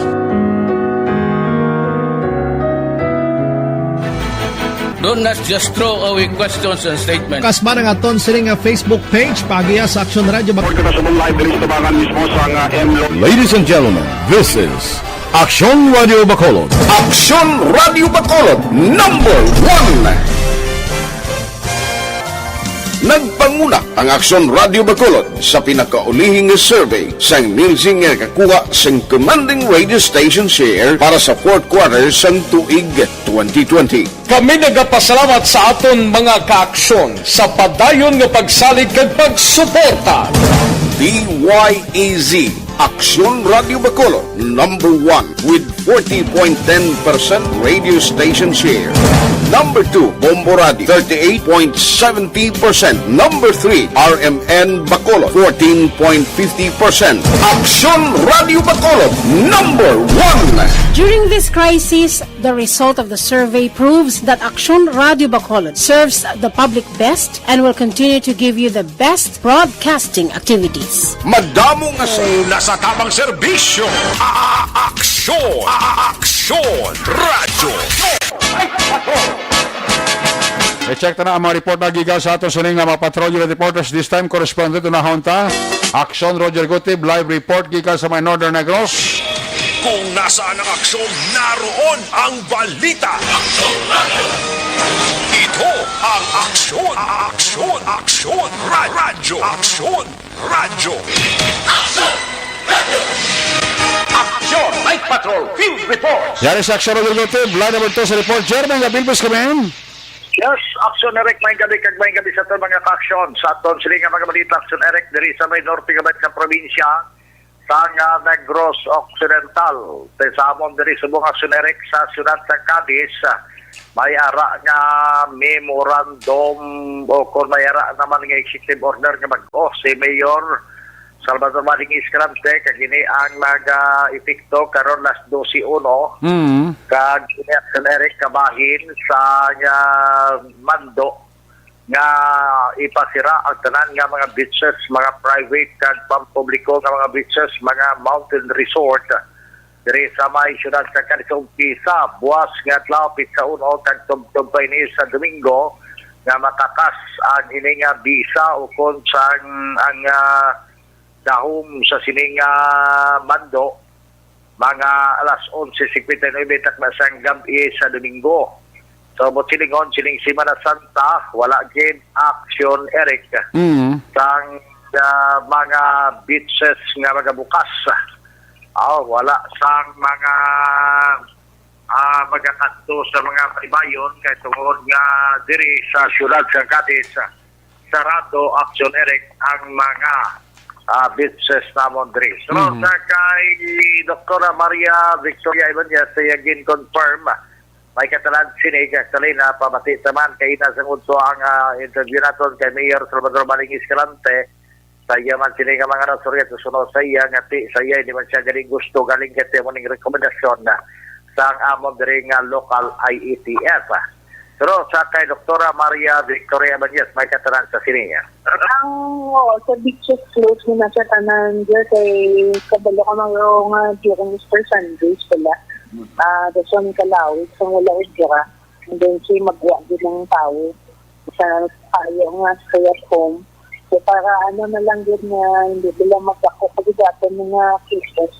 Don't, let's just throw away questions and statements. Kasba ang aton sini nga Facebook page, paagiha sa Aksyon Radyo Bacolod. Report kita subong live diri sa tubangan mismo sa nga M Lo- Ladies and gentlemen, this is Aksyon Radio Bacolod. Aksyon Radio Bacolod, number one. Nagpanguna ang Aksyon Radio Bacolod sa pinakaulihing survey sang Nielsen nga nakakuha sang commanding radio station share para sa fourth quarter sang tuig twenty twenty. Kami nagapasalamat sa aton mga kaaksyon sa padayon nga pagsalig kag pagsuporta. D Y E Z, Aksyon Radio Bacolod, number one with forty point ten percent radio station share. Number two, Bombo Radio, thirty-eight point seventy percent. Number three, R M N Bacolod, fourteen point fifty percent. Aksyon Radio Bacolod, number one. During this crisis, the result of the survey proves that Aksyon Radio Bacolod serves the public best and will continue to give you the best broadcasting activities. Madamo nga sa Una sa tamang serbisyo, a-, a-, aksyon, a-, a-, aksyon, radyo. I-check ta na ang mga report na gikan sa aton sining nga mga patrol unit reporters. This time, correspondent, unahon ta. Aksyon, Roger Gutib, live report gikan sa may Northern Negros. Kung nasaan ang aksyon, naroon ang balita. Ito ang Aksyon, Aksyon, Aksyon, Ra-, Radyo, Aksyon, Radyo. Aksyon Night Patrol Field Report. Yari sa Aksyon Radyo Team, line number two sa report. Chairman Gabilbis kami. Yes, Aksyon Eric, may gabi kag may gabi sa aton mga kaaksyon. Sa aton sini nga mga balita, Aksyon Eric, diri sa may norte nga sa probinsya, sang, ah, Negros Occidental. Sa amon diri subong, Aksyon Eric, sa siyudad sa Cadiz, ah, May ara nga memorandum o kung may ara naman nga executive order nga bag-o si Mayor Salvador Maling Escalante, kag ini ang mag-epekto karon las dose uno, Mm. kag ini ang Eric kabahin sa, ah, mando nga ipasira ang tanan nga mga beaches, mga private kag pampubliko nga mga beaches, mga mountain resort diri sa may siyudad sa Cadiz. Umpisa buwas nga adlaw, petsa uno, kag tubtob pa ini sa Domingo, nga matakas ang ini nga bisa ukon sang ang, ah, dahom sa sini nga mando, mga alas onse cincuenta y nueve takna sang gab-i sa Domingo. So, buot silingon, sining Semana Santa, wala gid action, Eric, Mm. sang, ah, mga beaches nga magabukas. Ah, wala sang mga, ah, magakadto sa mga baybayon kay tungod nga diri sa siyudad sa Cadiz, sarado, action, Eric, ang mga, ah, beaches namon diri. So, Mhm. sa kay Doktora Maria Victoria Ibanez, sa iya gin-confirm, may katalan sini, actually, napamati ta man kay ina sang udto ang, ah, interview naton kay Mayor Salvador Maling Escalante. Sa iya man sini nga mga rason nga susunod sa iya nga ti, sa iya, hindi man siya gani gusto galing kay amo ning rekomendasyon na sa amon diri nga local I E T F. Pero sa kay Doktora Maria Victoria Ibanez, may katalan sa sini. Ang, oo, sa beaches close na sa tanan, dyan kay kabalo ka mga nga during Easter Sundays pala. Ah, that's one kalawit, sang wala og dira. And then, si magwa din ng tao sa kayo nga stay at home. So, para ano na lang din nga hindi sila magdako pag-igapan ng mga cases.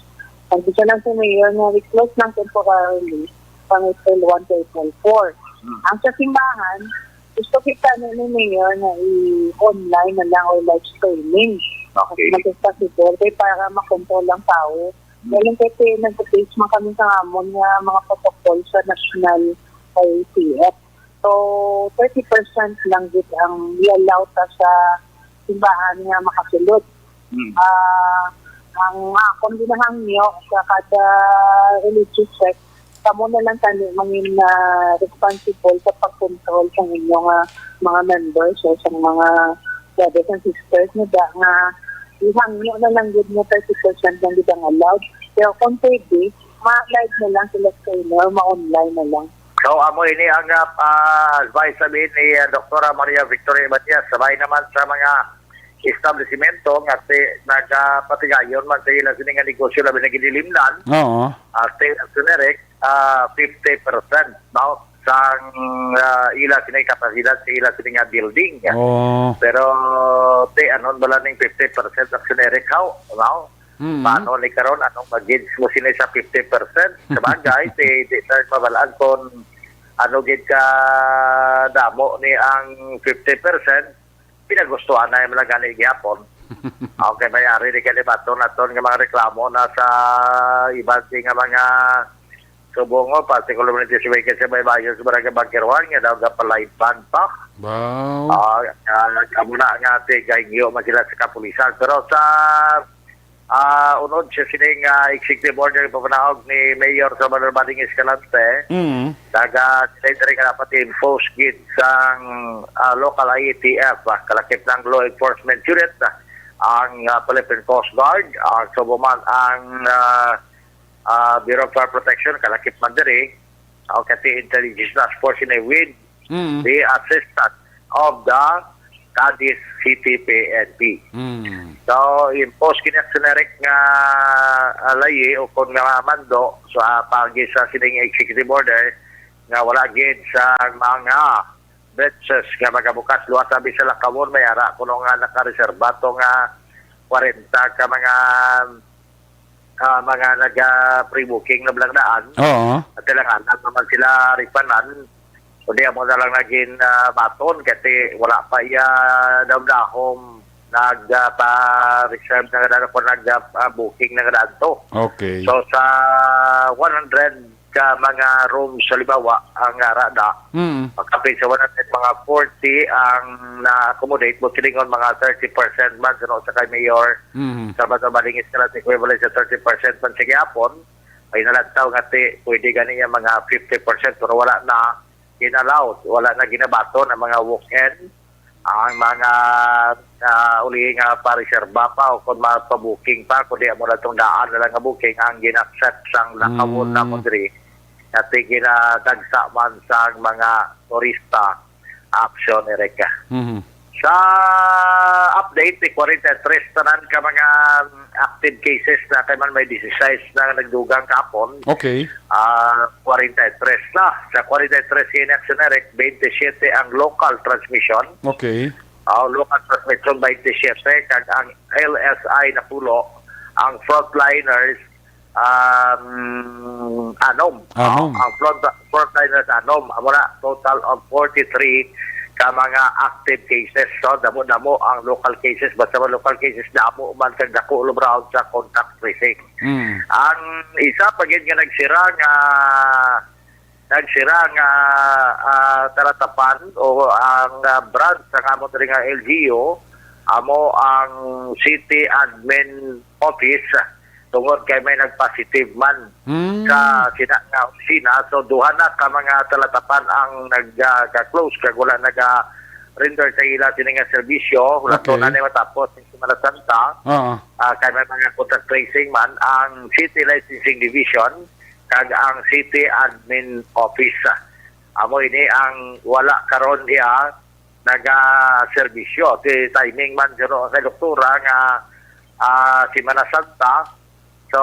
Ang gusto lang sa mayor nga i-close lang temporarily pang April one to April four. Hmm. Ang sa simbahan, gusto kita na ni mayor na i-online na lang or live streaming. Okay. Mas possible kay para makontrol ang tao. Hmm. Galing kasi nag-face man kami sa amon nga mga protocol sa national I T F. So, thirty percent lang gid ang i-allow ta sa simbahan nga makasulod. Mm. Ah, ang akon ginahangyo sa kada religious sect, kamo na lang tani mangin, ah, responsible sa pag-control sa inyo nga mga members o sa mga brothers and sisters na da nga ihangyo na lang gid nga thirty percent lang gid ang allowed. Pero kung pwede, ma-live na lang sila sa inyo or ma-online na lang. So, amo ini ang, ah, ah, advice sa ni, ah, Doktora Maria Victoria Matias. Sabay naman sa mga establisimento nga ti-, nagapatigayon man sa ila sini nga negosyo, labi na ginilimnan. Oo. Ah, ti-, generic, ah, fifty percent, no? Sang, ah, ila sini kapasidad sa ila sini nga building. Oo. Pero, ti, anon bala ning fifty percent ang generic, how? No? Mm. Paano ni karon? Anong mag-gauge mo sini sa fifty percent? Sabagay, di, di ta mabalaan kung ano gid ka damo ni ang fifty percent. Pinagustuhan na yung mga gani gihapon. Okay, may ari di kalibaton naton nga mga reklamo na sa iban di nga mga subong, o, particularmente sa may kasi may bayo sa Barangay Bangkeruan nga daw gapalay ban pa. Wow. Ah, ah, amo na nga ti gahingyo man sila sa kapulisan. Pero sa, ah, unod sa sining, ah, executive order ipapanaog ni Mayor Salvador Bading Escalante, Mm. taga sila nga dapat i-impose gid sang, ah, local I E T F, ah, kalakip ng law enforcement unit, ah, ang, ah, Philippine Coast Guard, ah, so buman ang, ah, ah, Bureau of Fire Protection, kalakip man diri, o kati Intelligence Task Force ini with Mm. the assistance of the Cadiz City P N P. Mm. So, impose kini ang generic nga, ah, layi o kung nga mando sa pagi sa sining executive order nga wala gid sa mga beaches nga magabukas luwat abi sa Lakawon, may ara kuno nga nakareserba to nga kwarenta ka mga, ah, mga naga pre-booking na bala nga daan. Oo. At kailangan naman sila ripanan. Kundi amo na lang naging, ah, baton kasi wala pa iya damdahom nag, ah, pa-reserve na nga daan o nag, ah, booking na nga daan to. Okay. So, sa one hundred ka mga rooms, halimbawa, ang ara na, Mm. kapin sa one hundred, mga forty ang na-accommodate, buot silingon mga thirty percent man, kuno sa kay Mayor Mm. Salvador Balingis nga equivalent sa thirty percent man sa gihapon. Ay nalantaw nga ti, pwede gani niya mga fifty percent, pero wala na. ginallow, wala na ginabaton ang mga walk-in, ang mga, ah, uli nga pareserba pa o kung mapabuking pa, kundi amo na itong daan na lang nga booking ang gina-accept sang nakawon na Mm. mo diri. Nga ti ginadagsa man sang mga turista, Action Eric. Mhm. Sa update, ni kwarenta y tres tanan ka mga active cases na kay man may disisais na nagdugang kapon. Okay. Ah, kwarenta y tres na. Sa kwarenta y tres nga Action Eric, twenty-seven ang local transmission. Okay. Ah, local transmission, twenty-seven, kag ang L S I napulo, ang frontliners, um, anom. Anom. Ah, ang front, frontliners, anom. Amo na, total of forty-three ka mga active cases. So, damo-damo ang local cases. Basta man local cases, damo man kag dako, lubraon sa contact tracing. Mm. Ang isa pa gid nga nagsira nga, nagsira nga, ah, talatapan o ang, ah, branch sa amon diri nga L G U, amo ang City Admin Office, tungod kay may nag-positive man Mm. sa sina nga opisina. So, duha na ka mga talatapan ang nag, ah, ka-close kag wala naga-render sa ila sini nga serbisyo. Wala to Okay. na ni matapos ni Semana Santa. Oo. Ah, kay may mga contact tracing man ang City Licensing Division kag ang City Admin Office. Amo ini ang wala karon iya naga-serbisyo. Ti timing man guro kay doktora nga, ah, Semana Santa. So,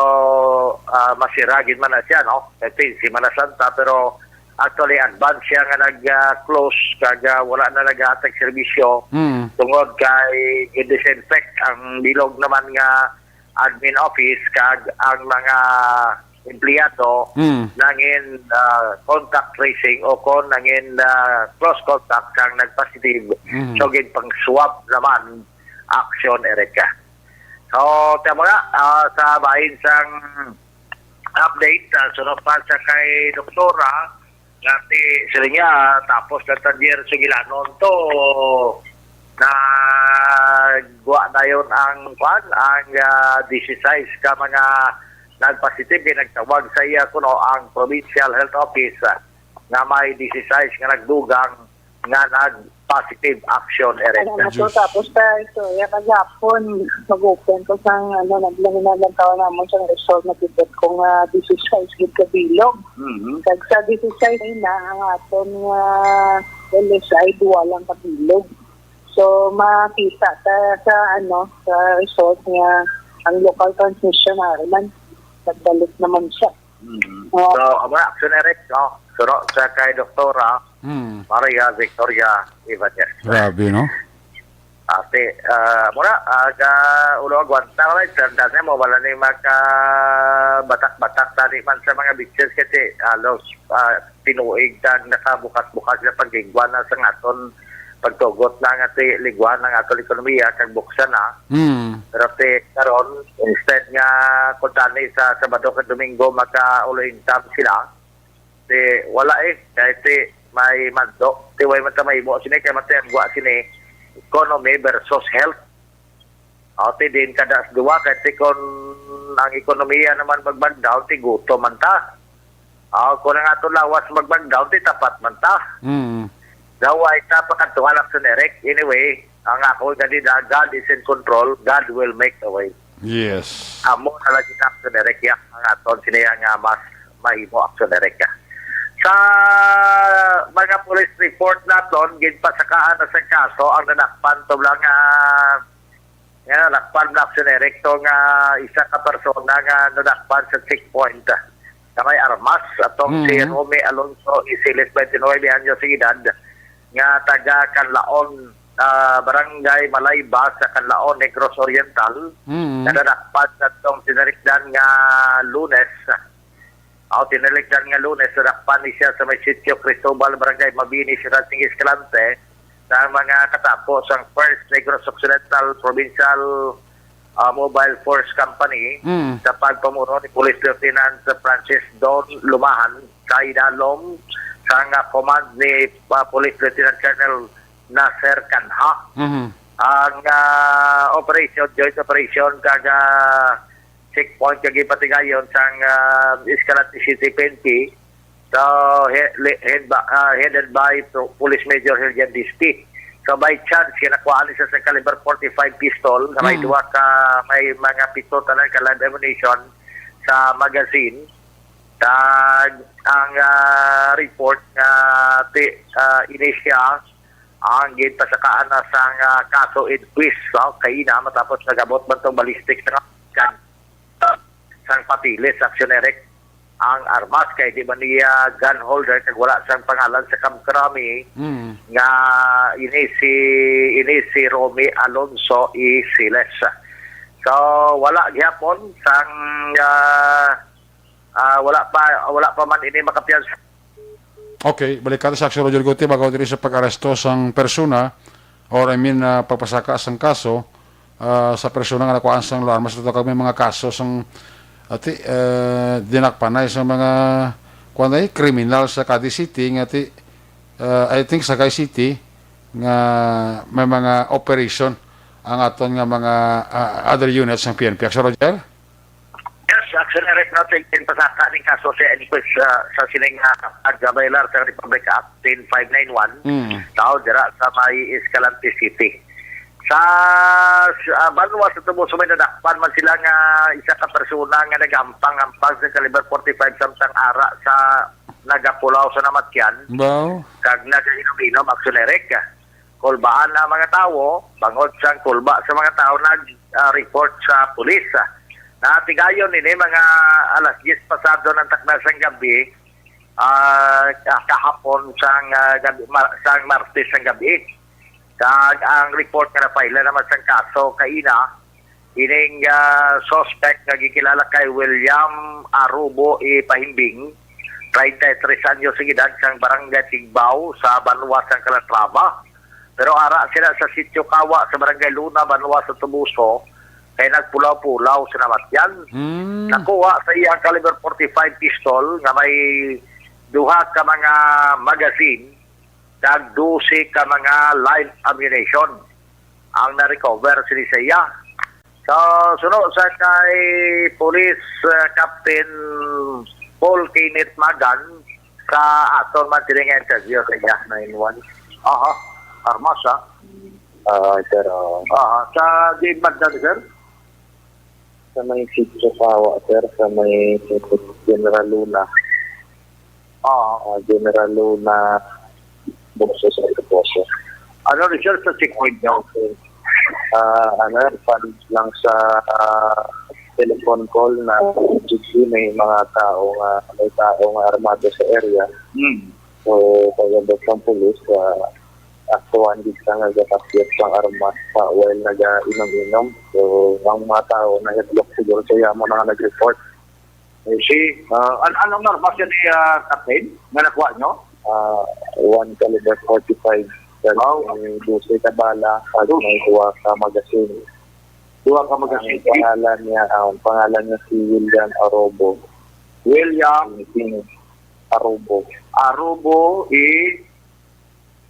ah, masira gid man na siya, no? Kay ti Semana Santa, pero actually advance siya nga nag, ah, close kag, ah, wala na nagahatag serbisyo Mm. tungod kay gi-disinfect ang bilog naman nga admin office kag ang mga empleyado Mm. nangin, ah, contact tracing o kon nangin, ah, close contact sang nag-positive. Mm. So, ginpang-swab naman Action Eric. So, tama nga, ah, sa bahin sang update, ah, sunod pa sa kay doktora, nga ti, sila niya, tapos na ta diri sa Gilanon to, nagwa dayon ang, kwan, ang, ah, disisais ka mga nagpositive, kay nagtawag sa iya kuno ang Provincial Health Office, ah, nga may disisais nga nagdugang nga nag-positive Action Eric. Ano na to, tapos sa istorya, kagapon, mag-open ko sang, ano, naglanginan lang tao namon sa resort, nakita ko nga disisais gid ka bilog. Mhm. Kag sa disisais na ang aton nga L S I, duwa lang ka bilog. So, makita ta sa, ano, sa result nga ang local transmission, ari man, nagbalik naman siya. Mm. Oo. So, amo na, Action Eric, no? Suro sa kay Doktora Mm. Maria Victoria Ibanez. Grabe, no? Ate, ah, mura, aga, ulo agwanta ka lang, tanda niya mo, wala ni maka batak-batak tani man sa mga beaches kasi halos, ah, tinuig tang nakabukas-bukas na pagligwa na sa aton pagtugot na nga ti ligwa na nga aton ekonomiya kag buksan na. Mm. Pero ti karon, instead nga kung tani sa Sabado kag Domingo maka-ulo income sila, ti wala eh. Kay ti may madto, ti way man ta mahimo sini, kay man ti ang gwa sini, economy versus health. O, ti din kada sa duwa, kay ti kon ang ekonomiya naman mag-back down, ti gutom man ta. O, kung ang aton lawas mag-back down, ti tapat man ta. Mm. Daw ay ta pakadtuhan, Action Eric. Anyway, ang ako gani na, God is in control, God will make a way. Yes. Amo na lagi na, Action Eric, ya, ang aton siniya nga mas mahimo, Action Eric, ya. Sa mga police report naton, ginpasakaan na sa kaso ang nadakpan to lang, ah, nga nadakpan na, Action Eric, to nga isa ka persona nga nadakpan sa checkpoint nga may armas, atong si Mm. Romy Alonso Isiles, twenty-nine anyos ang edad, nga taga Canlaon, ah, Barangay Malayba sa Canlaon, Negros Oriental, Mm. nga nadakpan sa atong tinalikdan nga Lunes. Aw, tinalikdan nga Lunes, nadakpan ni siya sa may Sitio Cristobal, Barangay Mabini, Siyudad sing Escalante, sa mga katapo sang First Negros Occidental Provincial, ah, Mobile Force Company, Mm. sa pagpamuro ni Police Lieutenant Francis Don Lumahan, sa idalom sang command ni, ah, Police Lieutenant Colonel Nasser Canha. Mhm. Ang, ah, operation, joint operation, kag, ah, checkpoint kag ipatigayon sang, ah, Escalante City P N P, So, he-, le-, head ba-, ah, headed by Pro-, Police Major Hillian Disti. So, by chance, kinakuhaan siya sa caliber forty-five pistol na may Mm. duha ka, may mga pito tanan ka live ammunition sa magazine. Tag ang, ah, report nga ti-, ah, ini siya ang ginpasakaan na sang, ah, kaso inquest, no? Kaina matapos nagabot man tong ballistic sa kan sang papilis, Action Eric, ang armas kay di man niya gun holder kag wala sang pangalan sa kamkrami Mm. nga ini si, ini si Romy Alonso Isiles. So, wala gihapon sang, ah, ah, wala pa, wala pa man ini makapiyansa. Okay, balikan sa Action Roger Guti, bagaw diri sa pag-aresto sang persona, or I mean, ah, pagpasaka sang kaso, ah, sa persona nga nakuhaan sang armas. Ito kami mga kaso sang, ati, eh, dinakpanay sa mga, kuwan na, eh, kriminal sa Cadiz City, nga ti, ah, I think Sagay City, nga may mga operation ang aton nga mga, ah, other units ng P N P. Action Roger? Yes, actually, Rep, no, tingin pasaka ning kaso sa inquest, ah, sa sining, ah, pagbayolar sa Republic Act ten five nine one. Mm. Tao dira sa may Escalante City. Sa, sa, ah, banwa sa Tubuso may nadakpan man sila nga isa ka persona nga nagampang-ampang sa caliber forty-five samtang ara sa nagapulaw sa namatyan. Wow. Kag nagainom-inom, Action Eric. Kulbaan ang mga tawo, bangod sang kulba sa mga tawo nag, ah, report sa pulis. Natigayon ini mga alas diyes pasado ng takna sang gabi, ah, kahapon sang, ah, gabi, mar-, sang Martes sang gabi. Kag ang report nga napaila naman sang kaso kaina, ining, ah, suspect nga gikilala kay William Arubo E. Pahimbing, treinta y tres anyos ang edad, sang Barangay Tigbao sa Banwa sang Calatrava. Pero ara sila sa Sitio Kawa sa Barangay Luna, Banwa sa Tubuso, kay nagpulaw-pulaw sa namatyan. Hmm. Nakuha sa iyang caliber forty-five pistol nga may duha ka mga magazine, kag dose ka mga live ammunition ang na-recover sini sa iya. So, suno sa kay Police, uh, Captain Paul Kenneth Magan, sa aton man sini nga interview sa iya, nine one. Aha, armas, ha? Ah, sir, oo. Aha, sa di banda ni sir? Sa may Sitio Kawa, sir, sa may General Luna. Oo. Ah, General Luna, Boses, Reposo. Ano ni sir sa checkpoint daw? Ah, ano, response lang sa, ah, telephone call na may mga tao nga, may tao nga armado sa area. Hmm. So, pag-abot ng pulis, ah, aktuhan gid sa nga gakapyat sang armas sa while nagainom-inom. So, ang mga tao nahidlok siguro sa amo na nga nag-report. Eh, si, ah, an-, anong armas yan ni, ah, Captain, nga nakuha nyo? Ah, one caliber forty-five. Wow. May dose ka bala, at Dos. May duha ka magazine. Duha ka magazine. Ang pangalan niya, ah, ang pangalan niya si William Arobo. William Pahinting Arobo. Arobo E.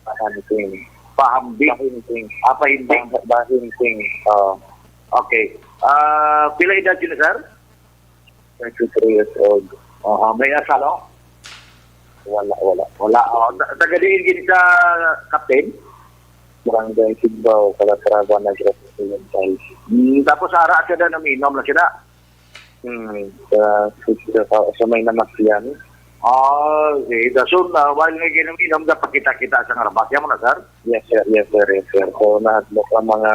Pahinting. Pahambing. Pahinting. Ah, Pahinting. Bah-, Bahinting. Oo. Okay. Ah, pila edad yun, sir? Twenty-three years old. Oo, may asawa? Wala, wala. Wala. Oh, ta-, taga diin gid sa Captain? Barangay Tigbao, Calatrava, Negros Occidental. Hmm, tapos ara sila, naminom na sila? Hmm, sa, sa, sa, sa may namatyan. Ah, okay. Dason, ah, while nga ginaminom, gapakita-kita sa nga rabat. Yan mo na, sir? Yes, sir. Yes, sir. Yes, sir. So, nahadlok ang mga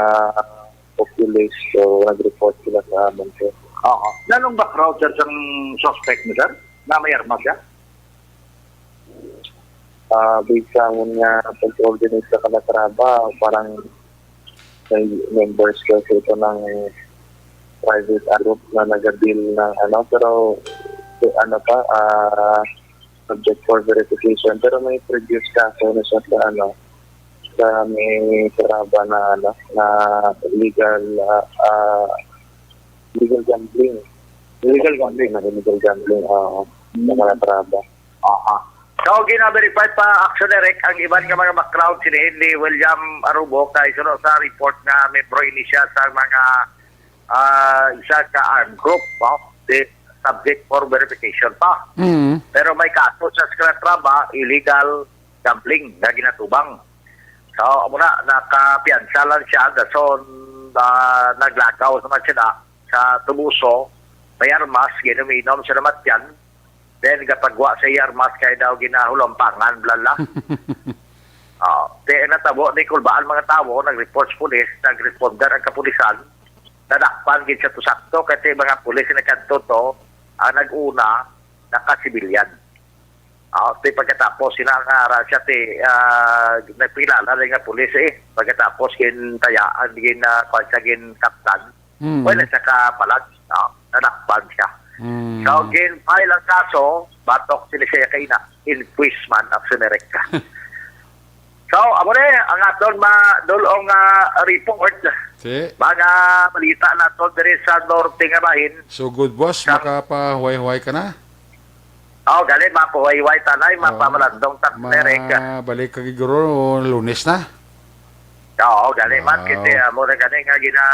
populace. So, nag-report sila sa amin, sir. Oo. Nanong background, sir, sang suspect mo, sir? Na may armas siya? Ah, based sa amon nga pag-coordinate sa Calatrava, parang may members kasi ito ng private group na nag-deal ng ano, pero, ano pa, ah, subject for verification. Pero may previous kaso na siya sa ano, sa may Calatrava na ano, na illegal, ah, ah, illegal gambling. Illegal gambling. Na illegal gambling, oo. Sa Mm. Calatrava. Aha. So, gina-verify pa, Action Direct, ang iban nga mga background sini ni William Arubo kay suno sa report nga membro ini siya sa mga, ah, isa ka armed group, no? Di, subject for verification pa. Mm. Pero may kaso siya sa Calatrava, illegal gambling nga ginatubang. So, amo na, nakapiyansa lang siya, dason, ah, naglagaw naman siya na sa Toboso, may armas, giinom-inom siya naman yan. Then, gapagwa sa iya armas kay daw ginahulampangan, bla, bla. Oh, di natabo ni kulbaan mga tawo, nag-report sa pulis, nag-responder ang kapulisan, nadakpan gid sa to sakto, kasi mga pulis na kadto to, ang nag-una, naka-civilian. Ah, ti pagkatapos, sina nga ara siya, ti, ah, nagpilala rin nga pulis, eh. Pagkatapos, gintayaan, gin, ah, kwan siya, gin kaptan. Mm. Wala siya kapalag, ah, nadakpan siya. Mm. So, gin-file ang kaso, batok sila siya kaina, inquis man, action na rin ka. So, amo ni ang aton madulong nga report. Si. Mga balita nato diri sa norte nga bahin. So, good, boss, Sa makapahuway-huway ka na? Oh, gali, mapahuway-huway tanay, Oo. mapamalandong ta, Ma-, Derek. Balik ka giguro Lunes na. Oo, gali man, Wow. kasi amo na gani nga gina-,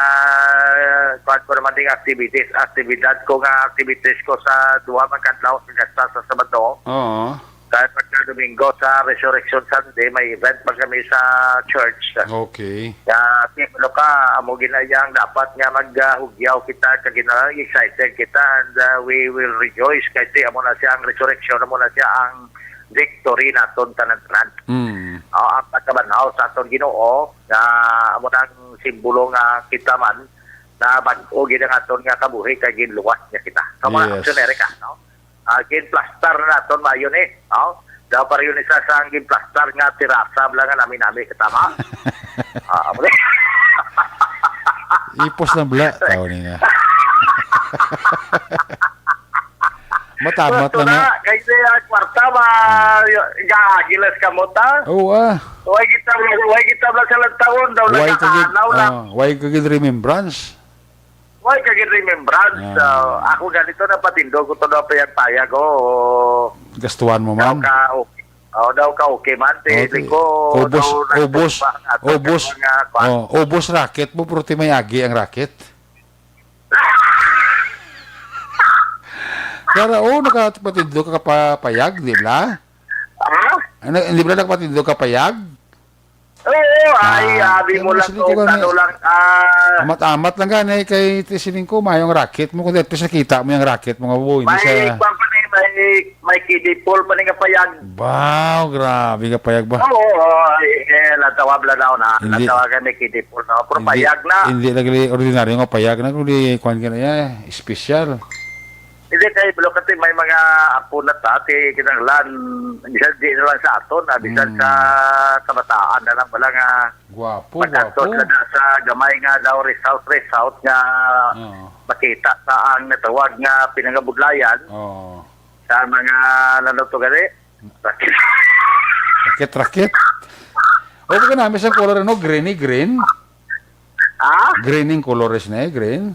kuwan ko naman ding activities, aktibidad ko nga activities ko sa duha man ka adlaw sa gasta sa Sabado. Oo. Kaya pagka Domingo sa Resurrection Sunday, may event pa kami sa church. Okay. Kaya, Tip, ano ka, amo ginayang dapat nga maghugyaw kita, kag gina-, excited kita, and, uh, we will rejoice. Kay ti, amo na siya ang resurrection, amo na siya ang victory naton tanan-tanan. Mm. Ah, ang pagkabanhaw sa aton Ginoo, nga amo na ang simbolo nga kita man, na bag-o gid ang aton nga kabuhi kay ginluwas niya kita. Sa mga Yes. aksyon, Erica, no? Ah, ginplastar na naton maayo ni, no? Daw pareho ni sa sang ginplastar nga terasa, bala nga nami-nami katama. Ah, amo ni. Ipos lang bala, tao ni nga. Matamat Gusto lang na, na. Kay siya, kwarta ba, Hmm. gaagi lang sa kamot, ha? Oo, ah. Way kita, way kita bala sa lantawon, daw Way ka gid, nagkakaanaw lang. ah, way ka gid remembrance. Why ka gid remembrance? Ah. So, ako ganito na patindog ko to daw payag-payag, oh. Gastuhan mo Daw man. ka okay. Oh, daw ka okay man. Ti, Oh, ti, ko, ubos, daw ubos, nagtumba ang ato ubos. sa mga kwan. Oh, ubos racket mo, pero ti may agi ang racket. Kaya, oh, nakapatindog ka pa-, payag, di ba? Ah? Ano, hindi ba nakapatindog ka payag? Oo, ay, Ah, abi kaya mo mo lang sila to, ko gani. ano lang, ah, Amat-amat lang gani kay ti siling ko, mayong racket mo, kundi at least nakita mo yung racket mo nga, boy, hindi May sa kwan pa ni, may, may kiddie pool pa ni nga payag. Wow, grabe nga payag ba? Oo, oo, eh, eh, natawa bla daw na, Hindi. natawa ka ni kiddie pool, no? Pero Hindi, payag na. hindi lagi ordinaryo nga payag na, kundi kwan ka na, eh, espesyal. Hindi kay bro, kasi may mga apo na ta, ti kinahanglan, bisan di na lang sa aton, ah, bisan Mm. sa kabataan na lang, wala nga Gwapo, magkadto gwapo. sila na sa gamay nga daw result, result nga Oo. makita sa ang natawag nga pinangabudlayan Oo. sa mga, ano to gali? Rakit, rakit. O, baga namin sa color, ano? Green, eh, green. Ha? Green yung color is na, eh, green.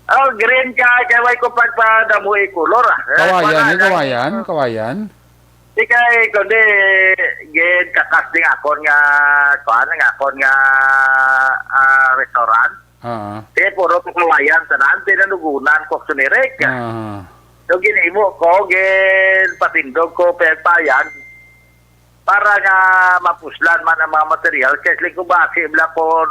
Oh, green ka, kay way ko pagpadamo i color, ah. Eh, Kawayan, wala eh, na. kawayan, kawayan. Di kay, kundi, gid, kakas ding akon nga, kuan, nga akon nga, ah, restaurant. Ah. Di, puro pa kawayan, tanan, tinanugunan ko, sunirik. Ah. So, ginimo ko, gid, patindog ko, payag-payag. Para nga mapuslan man ang mga material, kay sila kung basi bla kung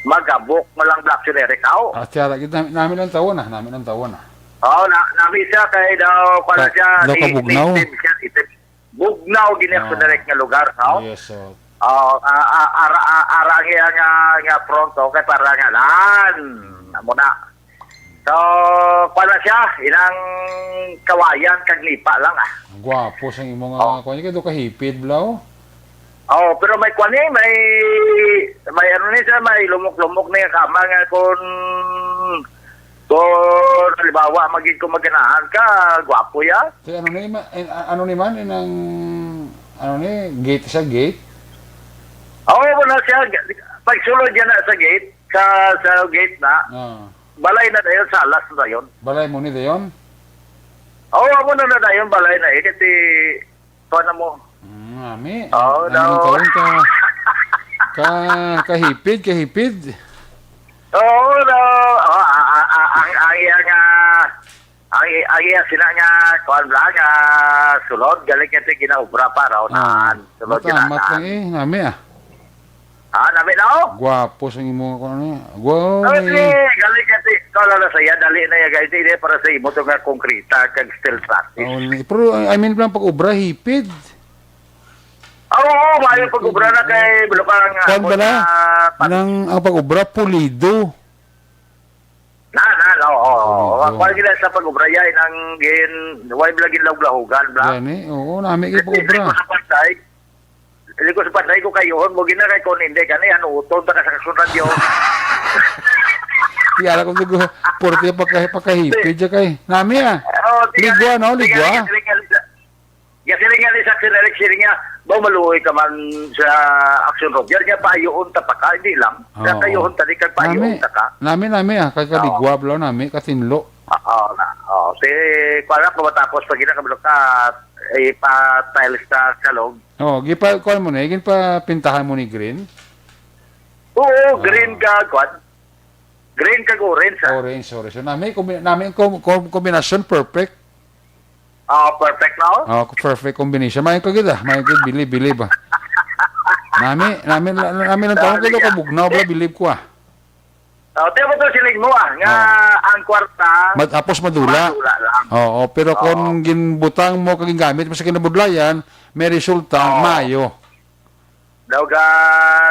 magabok mo lang bla aksyon, Eric, aw. Ah, tiyara, gid, nami-, namin ang tawo na, namin ang tawo na. Oo, na, nami siya kay daw, pala Ka-, siya, daw ni-, kabugnaw? native siya, native. Bugnaw, gini ang Oo. direct nga lugar, no? Yes, sir. Oo, a-, a-, ara, a-, ara ang iya nga, nga front, okay, para nga lan. Amo na. So, kuwan na siya, inang kawayan kag lipa lang, ah. Ang gwapo sang imo nga Oh. kuwan, kay do kahipid, blaw? Oh, pero may kuwan ni, may, may ano ni siya, may lumok-lumok ni nga kama nga kung, kung halimbawa, magid kung maganahan ka, gwapo ya. Kay ano ni, ma-, eh, a-, ano ni man, inang, ano ni, gate sa gate? Oo, wala siya. Pagsulod niya na sa gate, sa, sa gate na, Ah. balay na dayon, sa alas na dayon. Balay mo ni dayon? Oo, amo na na dayon, balay na eh. Kasi, kuwan na mo. Mm, ami. Oo, Ang no. taon ka, ka, kahipid, kahipid. Oo, no. Oh, a-, a-, a-, ang, ang iya nga, Ang iya sila nga, kuan bala, nga sulod, galing kay ginaobra pa, raw, ah, naan. Sulod, matamat lang eh, nami ah. Ah, nami na, oh. Gwapo sang imo, ano niya. Gwapo. Galing kay, ikaw lang na saya, dali na iya, guys. Hindi para sa imo to nga konkreta, kag steel traffic. Oh, pero, I mean, lang pag-obra, hipid. Ah, oo, maayo pag-obra na kay, balo ka nga, kuan bala, nang, ang pag-obra, pulido. Na, na, na, oo, oo. Kuwan gila sa pag-ubrayay nang gin, way bala ginlawog-lahogan, bla. Gani, oo, nami kay pag-ubra. Dili ko sa panday, dili ko sa panday ko kayuhon mo gina kay kon hindi gani, ano, uton ta ka sa kasunod yun. Tiyara ko dugo, porte pagka-, pagkahipid siya kay. Nami, ah. Oo, tiga-, Ligwa, no? Tiga-, Ligwa? tiga-, tiga-, Ya, siling nga ni Saxon Eric, siling nga, "Baw maluoy ka man sa Action Roger, nga paayoon ta pa ka, hindi lang. Nga Oo. Kayuhon ta di kag paayoon Nami, ta ka." nami, nami, ah, kay Oo. kaligwab lang nami, katinlo. Oo, na. Oo, si, kuwan na, kung matapos pag ina, kabalo ka, ipa-tiles sa kalog. Oo, gipa-, kuwan mo na, ginpapintahan mo ni green? Oo, Ah. green ka, kuwan. Green kag orange, ah. Orange, orange. So, nami, kombi-, nami ang kom-, kom-, kombinasyon, perfect. Ah, perfect na, oh. Oh, perfect combination. May ko gid, ah. May ko bilib, bilib, ah. Nami, nami, la-, nami lang taon Sabi ko niya. kabugnaw, bala, bilib ko, ah. Oh, tiyan mo to, siling mo, ah, nga Oh. ang kwarta, Mad-, tapos madula. madula lang. Oo, pero Oo. kung ginbutang mo, kag gingamit mo sa kinabudlayan, may resulta, Oo. maayo. Daw ga,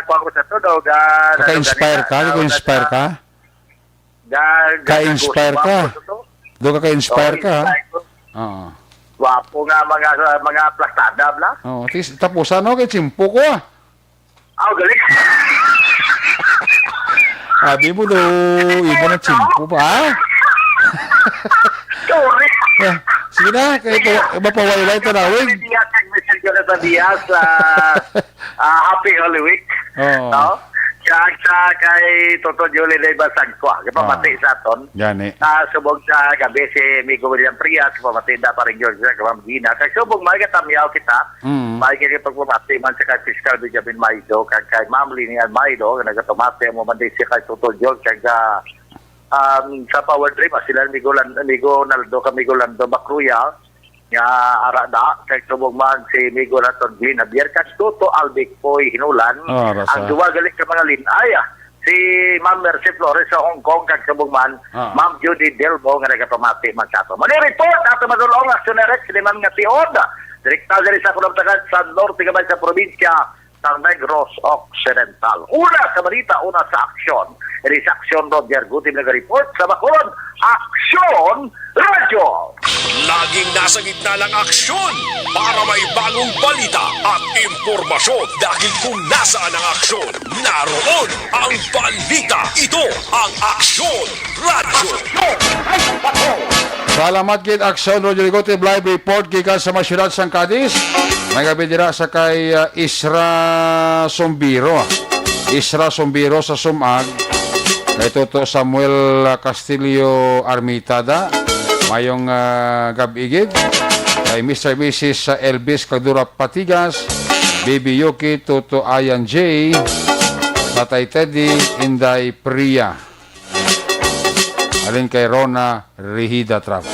kuwan ko sa to, daw ga, Kaka-inspire ka? daw ga, Kaka-inspire ka? ga, ga, Ka-inspire goosebump ka? ko sa to. Do ka ka-inspire Oo, ka, ha? inspire ko. Oo. Gwapo nga mga, mga plastada, bla. Oo, at least, tapos ano, kay tsimpo ko, ah. Ah, galing. Abi mo do, imo na tsimpo pa, ha? Sorry. Ah, sige na, kay pa-, mapawayway tanawin. Diaz, kag Mister Jonathan Diaz, ah, ah, happy Holy Week. Oo. No? Siya, siya kay Toto Julie Leyva Sangkwa, kapamati Oo. sa aton. Gani. Ah, subong sa gabi si Amigo William Prias, kapamati na pa rin yun sa kapamagina. Kay subong, may katamyaw kita, Mm. may kaya pagpamati man sa kay Fiscal Benjamin Maido, kag kay Ma'am Lini Almaido, nga nagapamati mo man din siya kay Toto George, kag, ah, um, sa Power Trip, ah, sila Amigo Lan-, Amigo Naldo, kag Amigo Lando Macruya, nga ara da, kay subong man si Migo Raton Glenn Javier, kag Toto Albic Poy Hinulan, Ah, rasa. ang duwa gali ka mga linay, ah, si Ma'am Mercy Flores sa Hong Kong, kag subong man, Ah. Ma'am Judy Delbo nga nagapamati man sa ato. Mani report, ato madulong, Action Direct, sini man nga tiod, direkta diri sa Kulabtagan, sa Norte Gamay sa probinsya, sa Negros Occidental. Una sa balita, una sa aksyon. Ini sa aksyon, Roger Gutim naga-report sa Bacolod. Aksyon Radyo! Laging nasa gitna ng aksyon para may bagong balita at impormasyon. Dahil kung nasaan ang aksyon, naroon ang balita. Ito ang Aksyon Radyo. Salamat gid, Aksyon Rodrigo, tib live report gikan sa mga syudad sang Cadiz. May gabi dira sa kay, ah, Isra Sombiro. Isra Sombiro sa Sumag. Kay Toto Samuel, ah, Castillo Armitada. Mayong, ah, gab-i gid. Kay Mister Missus Elvis Cagdura Patigas, Baby Yuki, Toto Ayan J, Tatay Teddy, Inday Priya. Halin kay Rona Rihida Trap.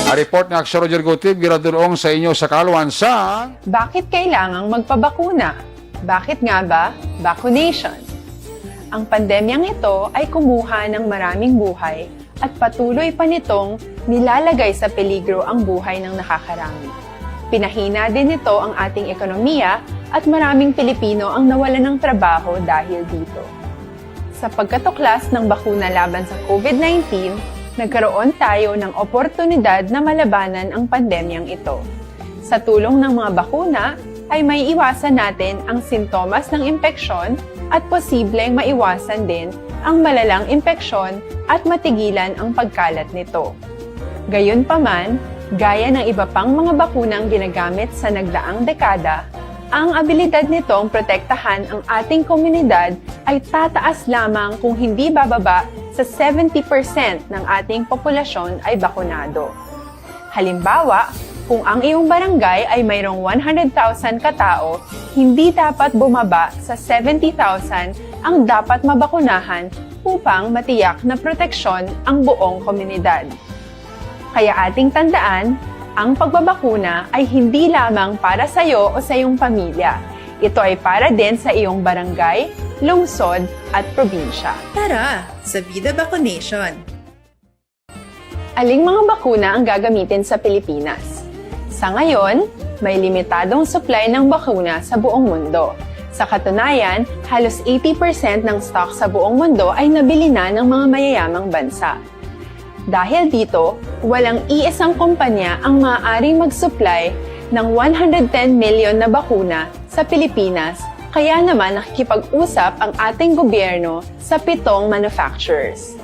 Ang report nga Aksyon Roger Gutib, giradulong sa inyo sa kaluan sa Bakit kailangang magpabakuna? Bakit nga ba vaccination? Ang pandemyang ito ay kumuha ng maraming buhay at patuloy pa nitong nilalagay sa peligro ang buhay ng nakakarami. Pinahina din nito ang ating ekonomiya at maraming Pilipino ang nawalan ng trabaho dahil dito. Sa pagkatuklas ng bakuna laban sa COVID nineteen, nagkaroon tayo ng oportunidad na malabanan ang pandemyang ito. Sa tulong ng mga bakuna, ay maiiwasan natin ang sintomas ng impeksyon at posibleng maiwasan din ang malalang impeksyon at matigilan ang pagkalat nito. Gayunpaman, gaya ng iba pang mga bakunang ginagamit sa nagdaang dekada, ang abilidad nitong protektahan ang ating komunidad ay tataas lamang kung hindi bababa sa seventy percent ng ating populasyon ay bakunado. Halimbawa, kung ang iyong barangay ay mayroong one hundred thousand katao, hindi dapat bumaba sa seventy thousand ang dapat mabakunahan upang matiyak na proteksyon ang buong komunidad. Kaya ating tandaan, ang pagbabakuna ay hindi lamang para sa iyo o sa iyong pamilya. Ito ay para din sa iyong barangay, lungsod, at probinsya. Tara, sa Vida Vaccination! Aling mga bakuna ang gagamitin sa Pilipinas? Sa ngayon, may limitadong supply ng bakuna sa buong mundo. Sa katunayan, halos eighty percent ng stock sa buong mundo ay nabili na ng mga mayayamang bansa. Dahil dito, walang iisang kumpanya ang maaaring mag-supply ng one hundred ten million na bakuna sa Pilipinas, kaya naman nakikipag-usap ang ating gobyerno sa pitong manufacturers.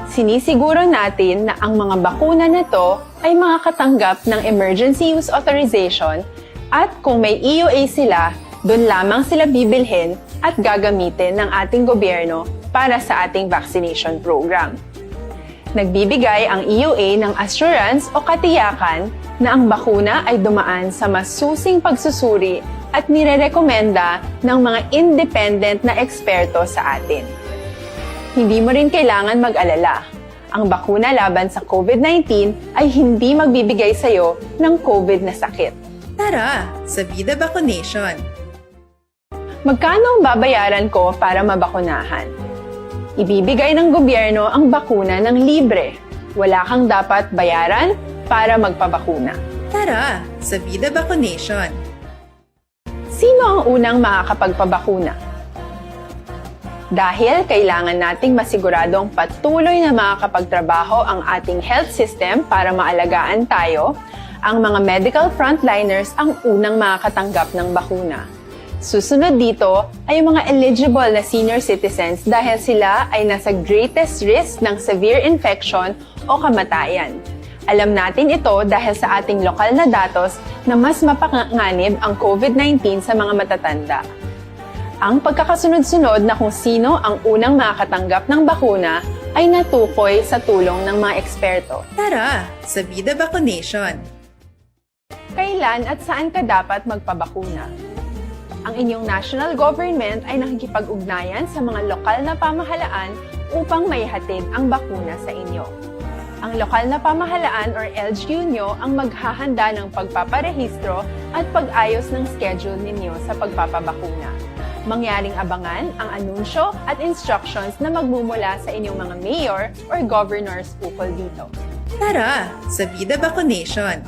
Sinisiguro natin na ang mga bakuna na to ay makakatanggap ng emergency use authorization at kung may E U A sila, doon lamang sila bibilhin at gagamitin ng ating gobyerno para sa ating vaccination program. Nagbibigay ang E U A ng assurance o katiyakan na ang bakuna ay dumaan sa masusing pagsusuri at nirerekomenda ng mga independent na eksperto sa atin. Hindi mo rin kailangan mag-alala. Ang bakuna laban sa COVID nineteen ay hindi magbibigay sa iyo ng COVID na sakit. Tara, sa Vida Vaccination! Magkano ang babayaran ko para mabakunahan? Ibibigay ng gobyerno ang bakuna ng libre. Wala kang dapat bayaran para magpabakuna. Tara, sa Vida Vaccination! Sino ang unang makakapagpabakuna? Dahil kailangan nating masiguradong patuloy na makakapagtrabaho ang ating health system para maalagaan tayo, ang mga medical frontliners ang unang makakatanggap ng bakuna. Susunod dito ay ang mga eligible na senior citizens dahil sila ay nasa greatest risk ng severe infection o kamatayan. Alam natin ito dahil sa ating lokal na datos na mas mapanganib ang COVID nineteen sa mga matatanda. Ang pagkakasunod-sunod na kung sino ang unang makakatanggap ng bakuna ay natukoy sa tulong ng mga eksperto. Tara, sa Vida Vaccination! Kailan at saan ka dapat magpabakuna? Ang inyong national government ay nakikipag-ugnayan sa mga lokal na pamahalaan upang maihatid ang bakuna sa inyo. Ang lokal na pamahalaan or L G U nyo ang maghahanda ng pagpaparehistro at pag-ayos ng schedule ninyo sa pagpapabakuna. Mangyaring abangan ang anunsyo at instructions na magmumula sa inyong mga mayor or governors ukol dito. Tara, sa Vida Vaccination!